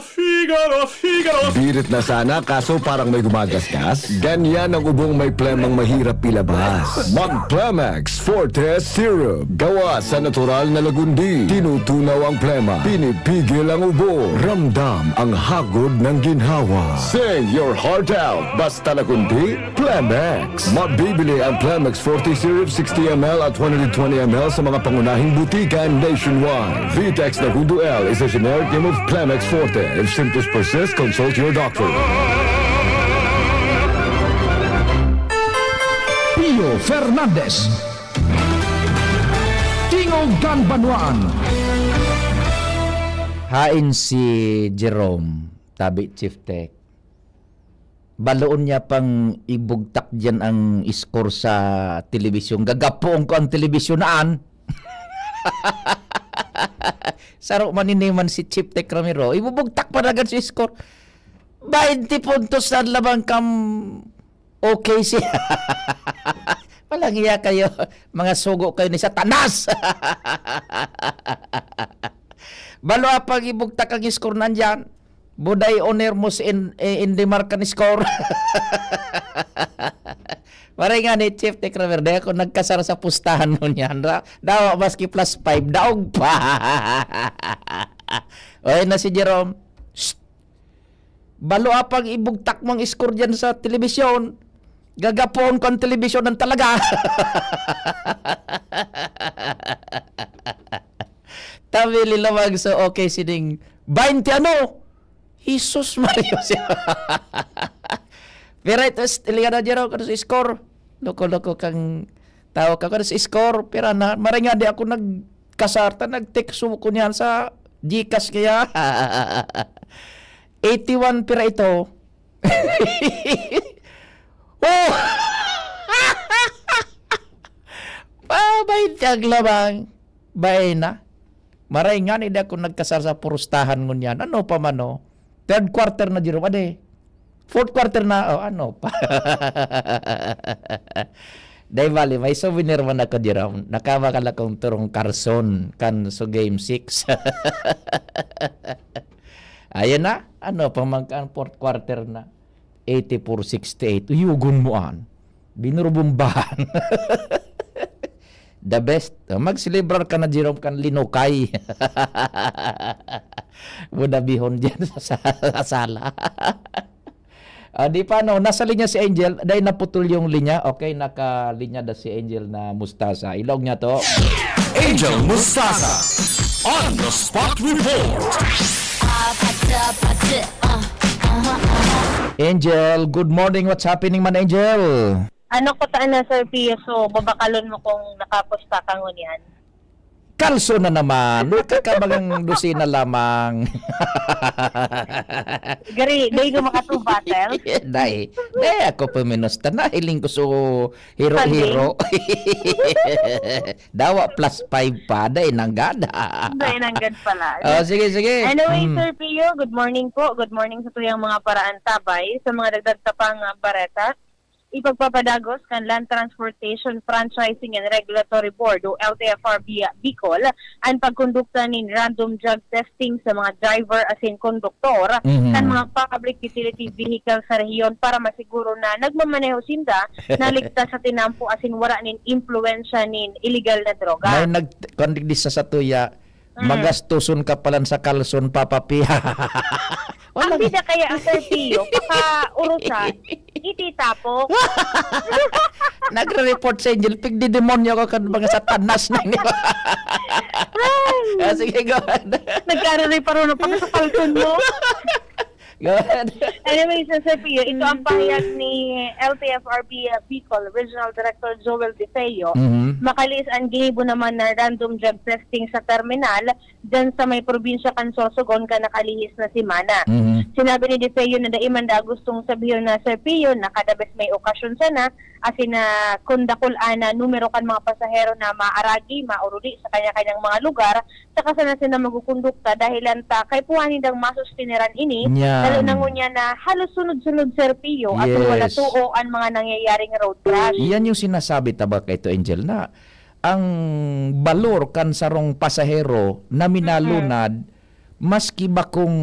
Figaro, Figaro. Birit na sana, kaso parang may gumagasgas. Ganyan ang ubong may plemang mahirap ilabas. Mag Plemex Forte Syrup. Gawa sa natural na lagundi. Tinutunaw ang plema. Pinipigil ang ubo. Ramdam ang hagod ng ginhawa. Sing your heart out. Basta lagundi, Plemex. Mabibili ang Plemex Forte Syrup sixty M L at one hundred twenty M L sa mga pangunahing butika nationwide. Vitex na Hundo L is a generic name of Plemex Forte. If symptoms persist, consult your doctor. Pio Fernandez. Tingog kan Banwaan. Hain si Jerome, tabi Chief Tech. Baloon niya pang ibugtak diyan ang score sa telebisyon. Gagapoon ko ang telebisyon na an. Saro man ini man si Chief Tech Ramiro. Ibubugtak pa na agad si score. Bainte puntos na lamang kam okay siya. Walang iya kayo. Mga sugo kayo ni Satanas. Balo apang ibugtak ang score nandiyan. Buday oner mo si in, eh, Indimar kan score. Maray nga ni Chief Tech Ramiro, di ako nagkasar sa pustahan mo niyan. Ra, dawa maski plus five, daog pa. Oy na si Jerome. Shh! Balo apang ibugtak mong score dyan sa telebisyon. Gagapoon ko ang telebisyon ng talaga. Tabi ni Lawag, so okay, sining bainte ano? Jesus Maria. Pero ito, Eliana Jero, kano sa score? Loko-loko kang tao ka, kano sa score? Pero na, maray nga di ako nagkasarta, nag-text ko niyan sa Gcash kaya. Eighty-one pira ito. Oh! Pabait kang labang. Bay na. Maray nga ni di ako nagkasar sa purustahan ngunyan. Ano pa man, oh? Third quarter na, Jerome. Ade. Fourth quarter na, oh, ano pa? Dai bali, may souvenir man ako, Jerome. Nakabakal akong turong karson kan so game six. Ayan na. Ano pa man kan fourth quarter na? Eighty-four sixty-eight. Uyugon mo an. Binurubumbahan. The best. Oh, magselebrar ka na, Jerome, kan linukay. Budabihon diyan sa, sa, sa sala. Ah, di pa, no? Nasa linya si Angel. Dahil naputol yung linya. Okay, nakalinya da si Angel na Mustasa. Ilog niya to. Angel Mustasa on the spot report. Angel, good morning. What's happening man, Angel? Ano ko ta na, Sir Pio? So, babakalon mo kung nakapusta ka ngunyan. Kalso na naman. Wala ka ka magang dosina lamang. Gari, dai ka maka-two bottle? Dai. Dai ako puminusta. Nahiling ko so hiro-hiro. Dawa plus five pa. Dai nanggad. Dai nanggad pala. Oh, sige, sige. Anyway, Mm. Sir Pio, good morning po. Good morning sa tuyang mga paraantabay. Sa mga dagdag tapang, ah, bareta, ipagpapadagos kan Land Transportation Franchising and Regulatory Board o L T F R B Bicol an pagkondukta nin random drug testing sa mga driver asin konduktor Mhm. kan mga public utility vehicle sa rehiyon para masiguro na nagmamaneho sinda na ligtas sa tinampo asin wara nin impluwensya nin iligal na droga. May nag-, kuwan digdi sa satuya, Mm. magastoson ka palan sa kalson, Papa Pi. Ang Walang bida kaya ang Sir Pio, paka-urusa, ititapo. Nagre-report sa Angel, pigdidemonyo ka kan mga satanas na ini. Ay. Ah, sige, go ahead. Nagkare-reparo na pala sa kalson mo. Go ahead. Anyway, sa Sir Pio, ito ang Mm. pahayag ni L T F R B Bicol Regional Director Joel De Feo. Mhm. Makalihis an ginibo naman na random drug testing sa terminal diyan sa may probinsya kan Sorsogon kan nakalihis na semana. Mhm. Sinabi ni De Feo na dai man da gustong sabihon na, Sir Pio, na kada bes may okasyon sana, asin na kun dakul an numero kan mga pasahero na maaragi, mauruli sa kanya-kanyang mga lugar, saka sana sila magkukondukta dahilan ta kaipuhan nindang masustineran ini, Yan. lalo na ngunyan na halos sunod-sunod, Sir Pio, at wala Yes. too ang mga nangyayaring road crash. Yan yung sinasabi ta ba kay to, Angel, na ang balor kan sarong pasahero na minalunad, Mm-mm. maski bakong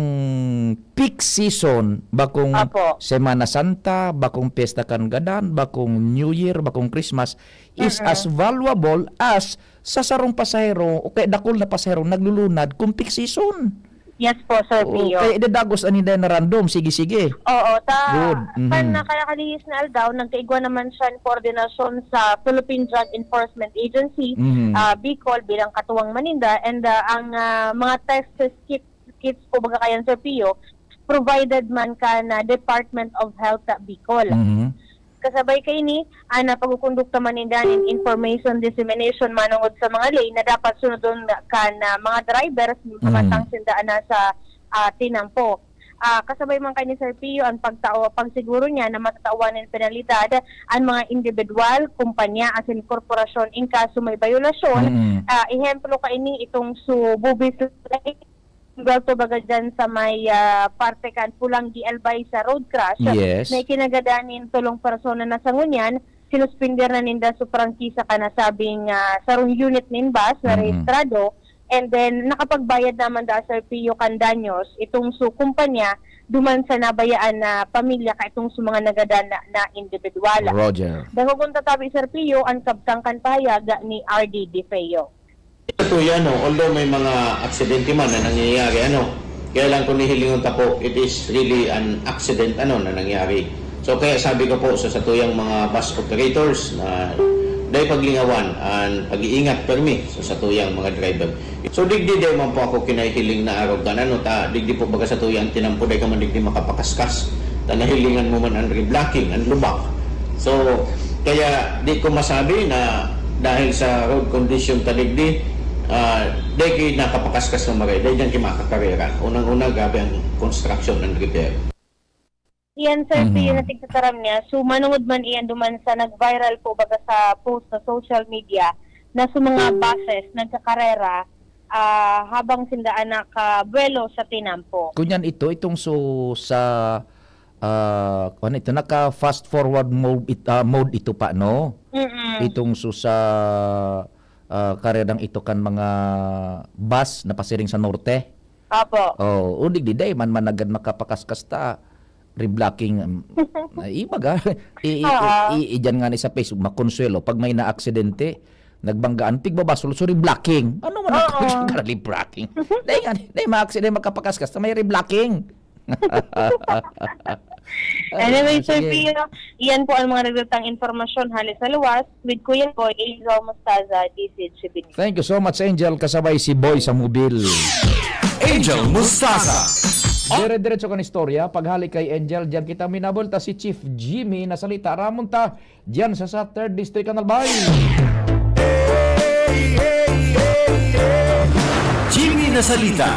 peak season, bakong Apo. Semana Santa, bakong Piyesta kan Gadan, bakong New Year, bakong Christmas, is Mm-mm. as valuable as sa sarong pasahero o kaya dakul na pasahero naglulunad kung peak season. Yes po, Sir Oo, Pio. Kaya idadagos an inday na random. Sige, sige. Oo, ta, Good. Mhm. kan na kaya kalihis na aldaw, nagkaigwa naman siya ng koordinasyon sa Philippine Drug Enforcement Agency, Mhm. ah, Bicol bilang katuwang maninda, and, ah, ang, ah, mga test kits, kits po baga kayan, Sir Pio, provided man kan Department of Health sa Bicol. Mhm. Kasabay kaini, an pagkukondukta man ninda nin information dissemination manongod sa mga lane na dapat sunodon kan, ah, mga drivers Mhm. samantang sinda na sa, ah, tinampo. Ah, kasabay man kaini, Sir Pio, ang pagtao, pagsiguro niya na matatawan nin penalidad ang mga indibidwal, kumpanya, asin korporasyon in kaso may bayolasyon. Mhm. Ah, ehemplo kaini itong su Bubis Lane, Guwalto baga dyan sa may, ah, parte kan Pulanggi Albay sa road crash, Yes. na ikinagadan nin tolong persona na sa ngunyan, sinuspender na ninda su prangkisa kan nasabing, ah, sarong unit nin bus na Mm-mm. rehistrado, and then nakapagbayad naman da, Sir Pio, kan danyos itong su kumpanya duman sa nabayaan na pamilya ka itong su mga nagadan na, na individual. Roger. Dangogon ta tabi, Sir Pio, an kabtang kan pahayag ni R D De Feo. Ito yan, no? Although may mga aksidente man na nangyayari, ano, kaya lang kung hihilingon ta po, it is really an accident, ano, na nangyari. So, kaya sabi ko po sa satuyang mga bus operators na dai paglingawan an pag-iingat permi sa satuyang mga driver. So, digdi dai man po ako kinahihiling na arog kan, ano, ta, digdi po baga satuyang tinampo, dai ka man digdi makapakaskas. Ta nahilingan mo man an reblocking, an lubak. So, kaya di ko masabi na dahil sa road condition ta digdi, ah, dai ki nakapakaskas na maray, dai diyan ki makakarera. Unang-una, grabe ang construction and repair. Iyan, Sir, Mhm. Pio, na tigtataram niya. So, manungod man iyan duman sa nag-viral po baga sa post sa social media na sa mga buses nagkakarera, ah, habang sinda nakabuwelo sa tinampo. Kunyan ito, itong su-, sa, ah, ano ito, naka-fast forward mode it-, ah, mode ito pa, no? Mm-mm. Itong su-, sa, ah, karerang ito kan mga bus na pasiring sa norte. Opo. Oh, o digdi, dai man managad makapakaskas ta. Reblocking, um, ay, ibaga. I, i, Oo. i, i, i, diyan nga ni sa Facebook, makonsuelo. Pag may naaksidente, nagbanggaan, pigbabasol, so reblocking. Ano man ang Oo. Reblocking? Dai nga, dai maaksidente, makapakaskas ta may reblocking. Anyway, Ah, Sir sige. Pio, iyan po ang mga nagdatang impormasyon hali sa luwas with Kuya Boy, Angel Mostaza, D C H Bini. Thank you so much, Angel. Kasabay si Boy sa mobil. Angel Mostaza. Dire-diretso kan istorya. Paghali kay Angel, diyan kita minabol ta si Chief Jimmy na salita. Ramon ta, diyan sa, sa third District kan Albay. Jimmy Nasalita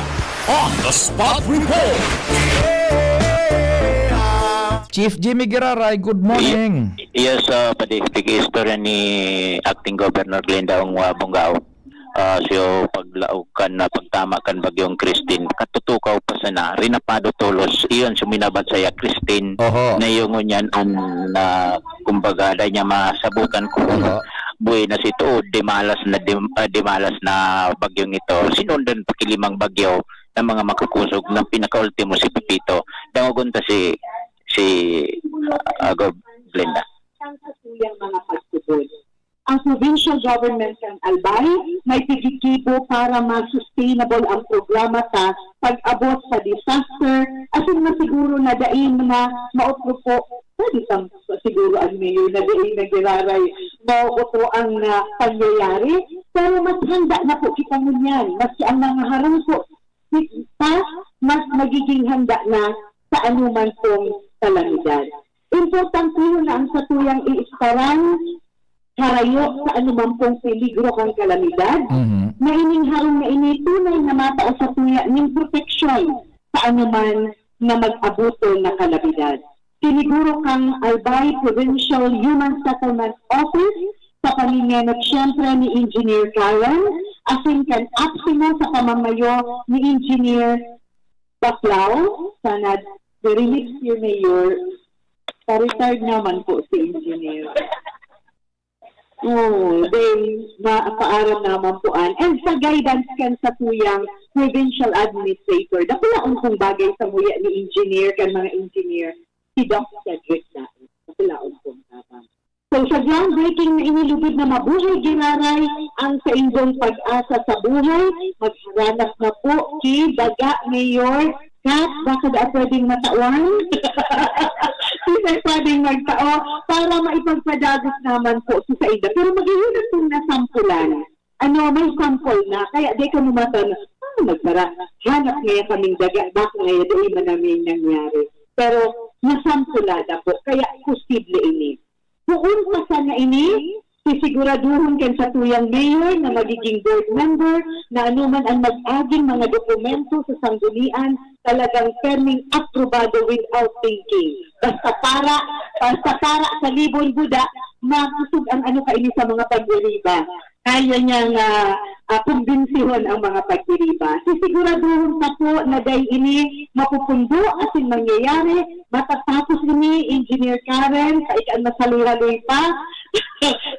on the spot report. Chief Jimmy Giraray, good morning. Y-, yes, ah, padi, pag-iistorya ni Acting Governor Glenda Ong, ah, Bongao. Ah, so, paglaog kan, ah, pagtama kan Bagyong Christine, katutukaw pa sana, rinapado tolos, iyon, suminabat saya, Christine, Oho. na yung ngunyan an, ah, kumbaga, dai niya masabutan kung Oho. buenas ito o dimalas na dim-, ah, dimalas na bagyong ito. Sinundan pa ki limang bagyo ng mga makakusog na pinakaultimo si Pepito. Dangogon ta si, si, ah, Gov Glenda. Ang satuyang mga pagtubod. Ang provincial government kan Albay may piggigibo para ma-sustainable ang programa ta pag-abot sa disaster, asin masiguro na dai na maotro po, pwede pang siguro ang mayor na dai na giraray maotro ang, ah, pangyayari, pero mas handa na po kita ngunyan, maski ang mga harungko pa, mas magiging handa na sa anuman pong kalamidad. Importante yun na ang satuyang iisparan, harayo sa anuman pong peligro kan kalamidad, Mhm. na ining harong na ini tunay na matao sa tuya ning proteksyon sa anuman na mag-abutol na kalamidad. Siniguro kang Albay Provincial Human Settlement Office sa pamingenot siyempre ni Engineer Karen, asin kan APSEMO sa pamamayo ni Engineer Baclao, sana very next year, Mayor, pa-retired naman po si Engineer. Oh, then, mapaaram naman po an. And sa guidance kan satuyang provincial administrator, dakulaon pong bagay sa muya ni engineer, kan mga engineer, si Doc Cedric Daet. Dakulaon pong tabang. So, sa groundbreaking na ini, lugod na mabuhay giraray ang saindong pag-asa sa buhay. Magharanap na po ki Baga Mayor Kat, baka da pwedeng matawan? Sino pwedeng magtao para maipagpadagos naman po sa sainda? Pero maghihinat pong nasampulan. Ano, may sample na. Kaya di ka mamatan, ah, nagbara. Hanap ngayon kaming daga, baka ngayon di man namin nangyari. Pero nasampulada po, kaya posible ini. Poon pa sana ini, sisiguraduhon kan satuyang mayor na magiging board member na anoman an mag-aging mga dokumento sa sanggunian, talagang perming aprobado without thinking. Basta para, basta para sa libon buda, makusog ang ano kaini sa mga pagdiriba. Kaya niyang, ah, ah, kumbinsihon ang mga pagdiriba. Sisiguraduhon pa po na dai ini mapupundo asin mangyayari. Matatapos ini, Engineer Karen, sa ikaan masaloy-haloy pa,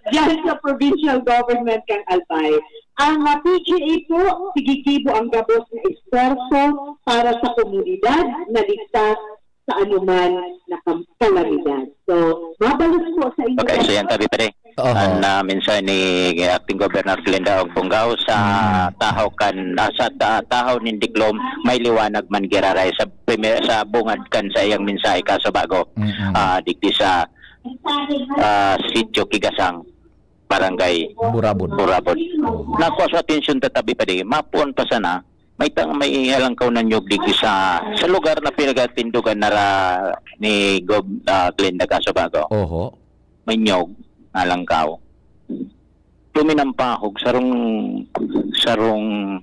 diyan sa provincial government kan Albay. Ang, ah, P G A po, sigigibo ang gabos na esfuerso para sa komunidad na ligtas sa anuman na kam-, kalamidad. So, mabalos po sa inyo. Okay, so yan, tabi pa rin. Oho. An, ah, mensahe ni Acting Governor Glenda Ong Bongao sa Mm. tahaw kan, ah, sa ta-, tahaw nin Diklom, may liwanag man giraray sa prime-, sa bungad kan sa iyang mensahe, Kasubago. Mm-mm. Ah, digdi sa, ah, Sitio Kigasang, Barangay Burabon. Burabon. Oho. Nakua sa atensyon ta tabi pa di, mapuon pa sana, may tang-, may halangkaw na niyog digdi sa, sa lugar na pinagatindugan na ra ni Gob-, ah, Glenda Kasubago. Oho. May niyog, halangkaw. Tuminampahog, sarong, sarong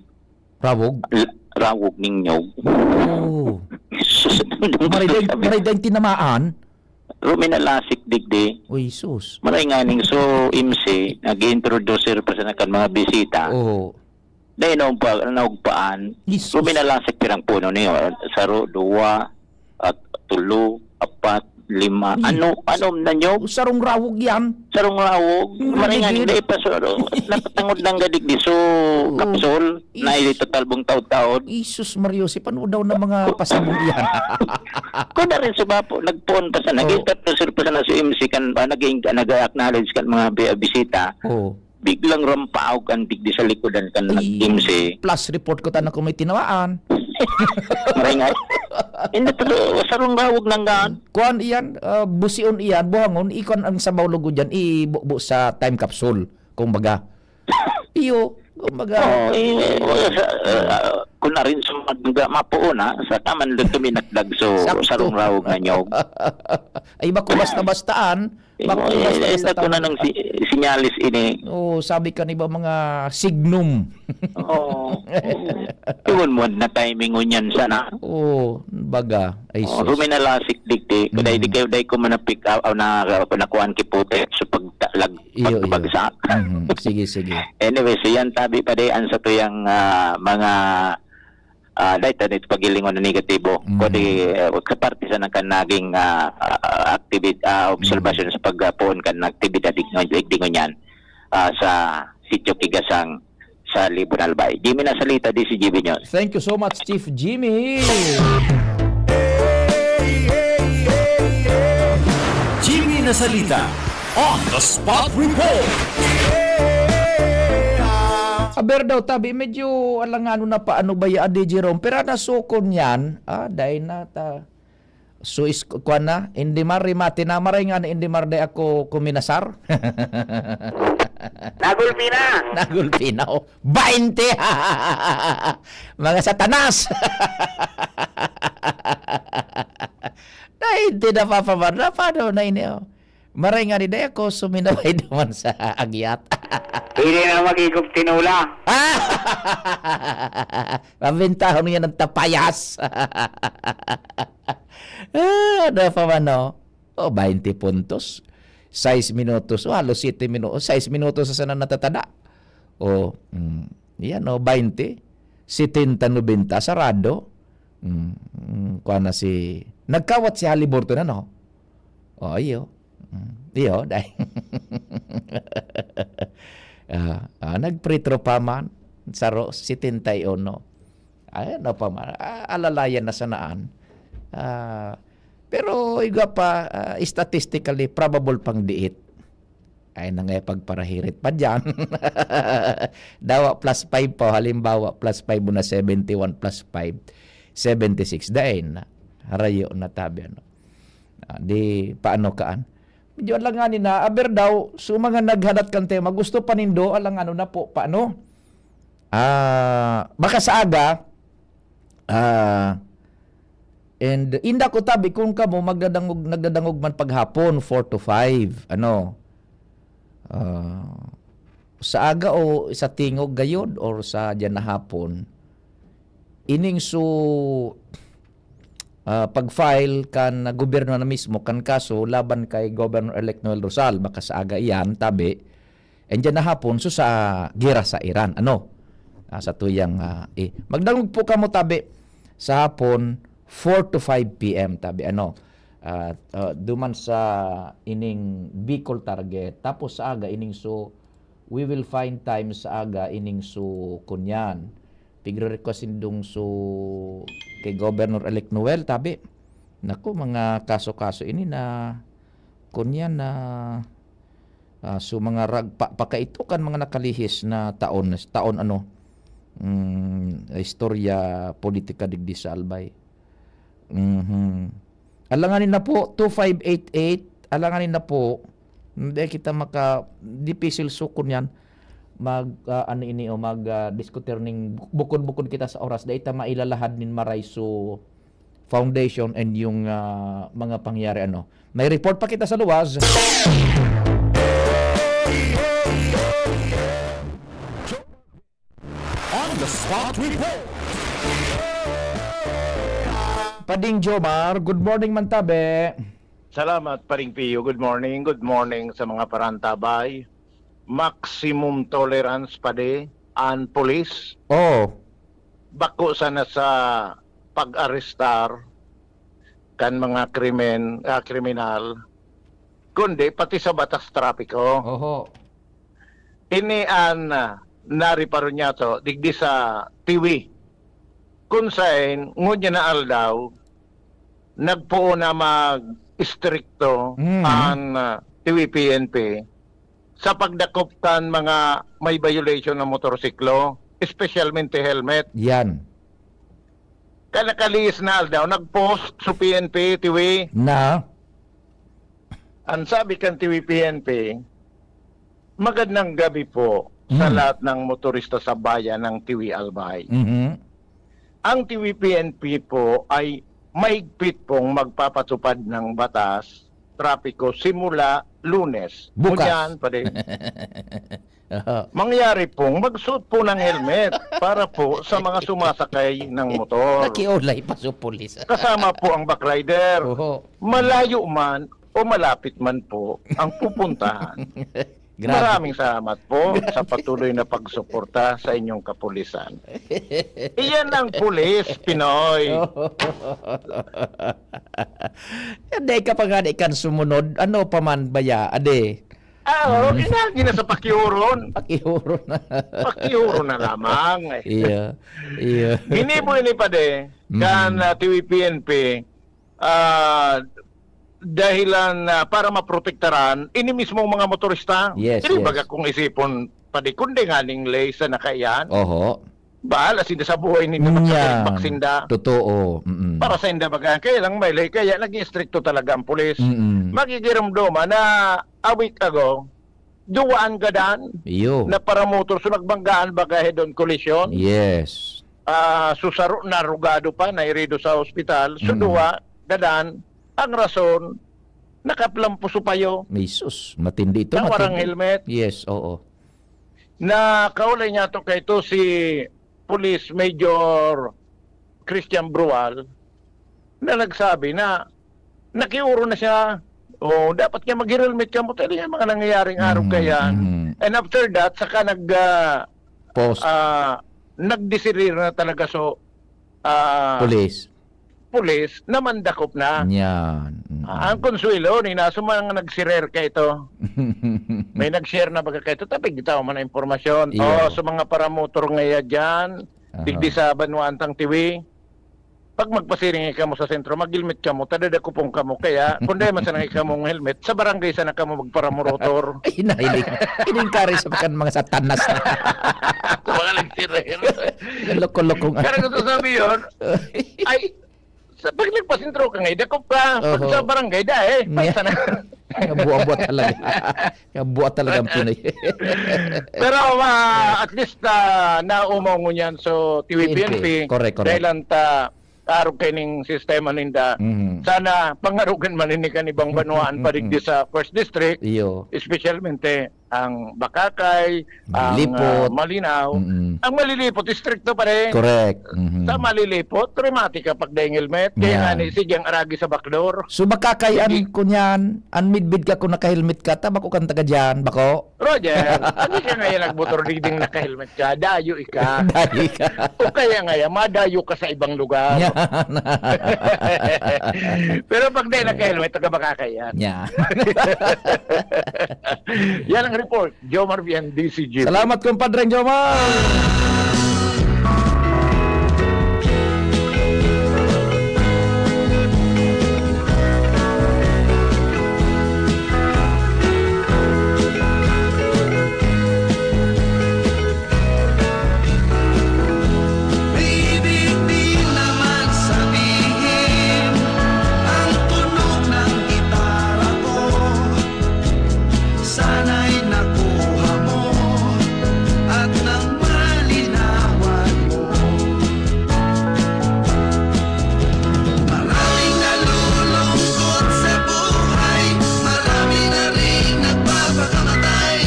Rawog? l-, rawog ning niyog. Oh. Sus, Maray daing, maray daing tinamaan? Ruminalasik digdi. Uy, sus. Maray nga ning so, M C, nag-introduce pa sa kan mga bisita. Oo. Dahil naugpa-, naugpaan, Jesus. Ruminalasik pirang puno niyo. Saro, duwa, at tulo, apat, lima. Uy. Ano, ano na nyo? Sarong rawog yan. Sarong rawog. Hmm, Maringan, gigil. Hindi pa, so, napatangod lang gadig di. So, Oo. Kapsul, Is- na ito talbong taod-taod. Jesus Mario, si paano daw na mga pasabog yan? Kung na rin subapo, nagpuon pa sa, Oo. nag-introduce pa sa na si M C kan, ah, naging, nag-acknowledge kan mga bi-, bisita. Oo. Biglang rampaog ang digdi sa likodan kan Ay, nag-M C. Plus report ko, tana ko may tinawaan. Maray nga. Hindi, pero sarong rawog nang gaan. Kuan iyan, ah, busion iyan, buhangon, ikon ang sabaw lugod yan, ibubo sa time capsule, kumbaga. Iyo, kumbaga. Oo, eh, wala sa, ah, kung na rin sa mga mapuon, ha, sa taman doon tuminakdag, so, Sakto. sarong rawog na niyog. Ay, bako basta-bastaan, Eh, Bako, eh, basta, eh, basta naku na tama. Ng si-, sinyalis ini. Oo, sabi ka ni ba mga signum? Oo. Iwan mo na timing ngunyan sana. Oo, baga. Ay, Oo, sus. Ruminalasik digdi. Kaya Mm. di kayo, di ko man na-pick up, ah, na, nakuhaan ki puti. So, pag, lag-, Iyo, iyo. Pagbagsak. Mhm. Sige, sige. Anyway, so yan, tabi pa di, ang sa tuyang, ah, mga Ah, dahil tayo dito paghilingon na negatibo. Mm. Kundi, eh, sa parte sa nang kan naging, ah, ah, activit-, ah, Mm. obserbasyon sa pagpoon kan aktibidad digno-, digdi ngunyan, ah, sa Sitio Kigasang sa Libon Albay. Jimmy Nasalita, D C G B News. Thank you so much, Chief Jimmy. Jimmy Nasalita on the spot report. Aber daw, tabi, medyo alanganon na paano ba ya, D J Rom? Pero nasukon yan, ah, dahil na ta, so is, kuwan na, Indimar, rimate na, maray nga na Indimar, dahil ako kuminasar. Nagulpi na. Nagulpi na, oh. Bainte! Mga satanas! Bainte na, Papa Mar, na paano na ini, oh? Maray nga ni dai ako suminaway naman sa agyat. Hindi na mag-igop tinola. Pabintahon niya ng tapayas. Ah, ano pa man, no? Oh, bainte puntos. Sais minutos. Oh, halos siyete minutos. Sais minutos sa sana natatada. Oh, mm. Yan, oh, bainte. Setenta, nobenta, sarado. Mm, mm, kuha na si, nagkawat si Haliburton, ano? Oh, iyo. Iyo, dai. Ah, ah, nagpretro pa man, saro, setenta y uno. Ay, ano pa man, ah, alalayan na sanaan. Ah, pero igwa pa, ah, statistically, probable pang diit. Ay, nangay pagparahirit pa diyan. Dawa plus five pa, halimbawa, plus five mo na seventy one plus five, seventy six. Dai na. Harayo na tabi, ano. Ah, di, paano kaan? Medyo alanganin na, aber daw, so mga naghalat kan tema, gusto pa nindo, alang ano na po, paano? Ah, baka sa aga, ah, and inda ko tabi, kung kamo magdadangog, nagdadangog man paghapon, four to five, ano? Ah, sa aga o sa tingog gayod or sa diyan na hapon? Ining su-, ah, pag-file kan gobyerno na mismo kan kaso laban kay Governor-elect Noel Rosal, baka sa aga iyan, tabi. And diyan na hapon, so sa gera sa Iran, ano? Ah, sa tuyang, ah, eh, magdangog po kamo, tabi, sa hapon, four to five P M, tabi, ano? Ah, ah, duman sa ining Bicol target. Tapos sa aga, ining so, we will find time sa aga, ining so, kunyan. Pigre-request indong so, kay Governor-elect Noel, tabi. Naku, mga kaso-kaso ini na, kunyan na, ah, so mga rag-, pa-, pakaito kan mga nakalihis na taon, taon ano, mm, istorya politika digdi sa Albay. Mhm. Alanganin na po, two five eight eight, alanganin na po. Hindi kita maka-, dipisil sukon yan. Mag, ah, ano ini, o mag, ah, diskutir ning bukod-bukod kita sa oras. Dahil ta mailalahad nin maray so foundation and yung, ah, mga pangyayari, ano. May report pa kita sa luwas. On the spot report. Pading Jomar, good morning man tabi. Salamat, Paring Pio. Good morning. Good morning sa mga parantabay. Maximum tolerance, padi, an police. Oh. Bako sana sa pag-arestar kan mga krimen, ah, kriminal, kundi pati sa batas trapiko. Oho. Ini an, ah, nariparo niya to, digdi sa Tiwi. Kun sain, ngunyan na aldaw, nagpoon na mag-istrikto Mm. an, ah, Tiwi P N P sa pagdakop kan mga may violation na motorsiklo, espesyalmente helmet. Yan. Kan nakalihis na aldaw, nag-post so P N P, Tiwi. Na? Ang sabi kan Tiwi P N P, "Magandang gabi po sa Mm. lahat ng motorista sa bayan ng Tiwi Albay." Mhm. Ang Tiwi P N P po ay mahigpit pong magpapatupad ng batas, trapiko simula Lunes. Bukas. Ngunyan, padi. Aha. Mangyari pong magsuot po ng helmet para po sa mga sumasakay ng motor. Nakiulay pa sa pulis. Kasama po ang backrider. Oho. Malayo man o malapit man po ang pupuntahan. Grabe. Maraming salamat po sa patuloy na pagsuporta sa inyong kapulisan. Iyan ang pulis, Pinoy. Hindi ka pa nga di kan sumunod. Ano pa man ba ya? Ade. Ah, oo, Hmm. inagi na sa pakiuron. Pakiuron na. Pakiuron na lamang. Iya. Iya. Ginibo ini, padi, Hmm. kan, ah, T V P N P, ah, dahilan, ah, para maprotektaran ini mismong mga motorista. Yes, Dili yes. baga kung isipon, padi, kundi nganing ley sa nakaiyan. Oho. Bahala sinda sa buhay ninyo, Yan. magsakit, magsinda. Totoo. Mm-mm. Para sa inda baga. Kaya lang may ley, kaya naging istrikto talaga ang pulis. Mm-mm. Magigiromdoma na a week ago, duwaan gadan Iyo. na paramotor, so nagbanggaan baga head-on collision. Yes. Ah, so saro na rugado pa, nairido sa ospital. So Mm. duwa gadan, ang rason, nakaplampo so payo. Jesus, matindi ito, Na warang matindi. helmet. Yes, oo. Na kaulay niya to kay to si Police Major Christian Brual na nagsabi na nakiuro na siya. O, dapat nga mag-helmet ka mo. Talaga yung mga nangyayaring araw Mm, kaya. mm. And after that, saka nag, ah, Post. ah, nagdesirir na talaga. So, ah, Police. Police na mandakop na. Yan. Mm. Ah, ang konsuelo ni na sa mga nagsirer ka ito. May nag-share na baga ka ito, tapig bitaw man ang impormasyon. Iyo. Oh, sa mga paramotor ngaya dyan, Aha. digdi sa Banwaan tang Tiwi, pag magpasiring kamo sa sentro, mag-helmet kamo, tadadakupon kamo. Kaya, kung dahil man sana kamo ng helmet, sa barangay sana kamo magparamurotor. Ay, nahiling. Ining kari sa pakan mga satanas na. Sa mga nagsirer. Loko-loko nga. Pero gusto sabi yun, ay, sa, pag nagpasentro ka nga, idakop ka. Pag Oho. sa barangay, dahil, Nga. pag sana. Kabuang-buang talaga. Kabuang talaga ang Pinoy. Pero, ah, at least, ah, naumaw ngunyan. So, T V P N P, P N P, correct, correct. dahil ang ta-, arog kay ning sistema ninda. Mhm. Sana pangarugan man ini kan ibang banwaan pa digdi sa First District, Iyo. especialmente ang Bacacay, ang, Malilipot. ah, Malinaw. Mm-mm. Ang Malilipot, istrikto pa rin. Correct. Mhm. Sa Malilipot, traumatic kapag dahil helmet. Kaya Yan. nga ni, sige ang aragi sa backdoor. So, Bacacay, an Sige. kunyan, an midbid ka kung naka-helmet ka, ta bako kan taga diyan, bako? Roger, hindi ka ngayon nagmotor, diding naka-helmet ka, dayo ika. Dayo ika. O kaya nga yan, madayo ka sa ibang lugar. Yan. Pero pag di naka-helmet, taga Bacacay yan. Yan. Yan ang report. Jomar Vian, D C G. Salamat, Compadre Jomar! Ibig din naman sabihin, ang tunog ng gitara ko, sana'y nakuha mo at nang malinawan mo. Maraming nalulungkot sa buhay, marami na ring nagpapakamatay.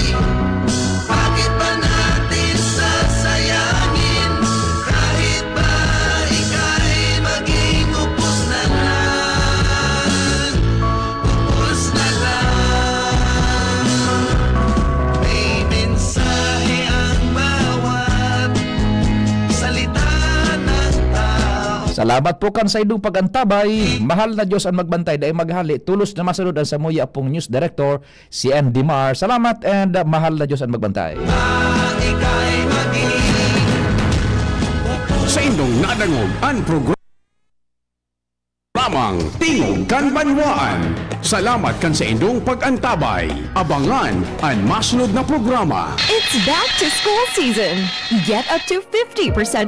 Bakit ba natin sasayangin? Kahit ba ika'y maging upos na lang, upos na lang. May mensahe ang bawat salita ng tao. Salamat po kan saindong pag-antabay. Mahal na Diyos ang magbantay, dai maghali. Tolos na masunod an samuya pong news director, si Andy Mar. Salamat and, uh, mahal na Diyos ang magbantay. Sa indong nadangog an programang Tingog kan Banwaan. Salamat kan sa indong pag-antabay. Abangan an masunod na programa. It's back to school season. Get up to fifty percent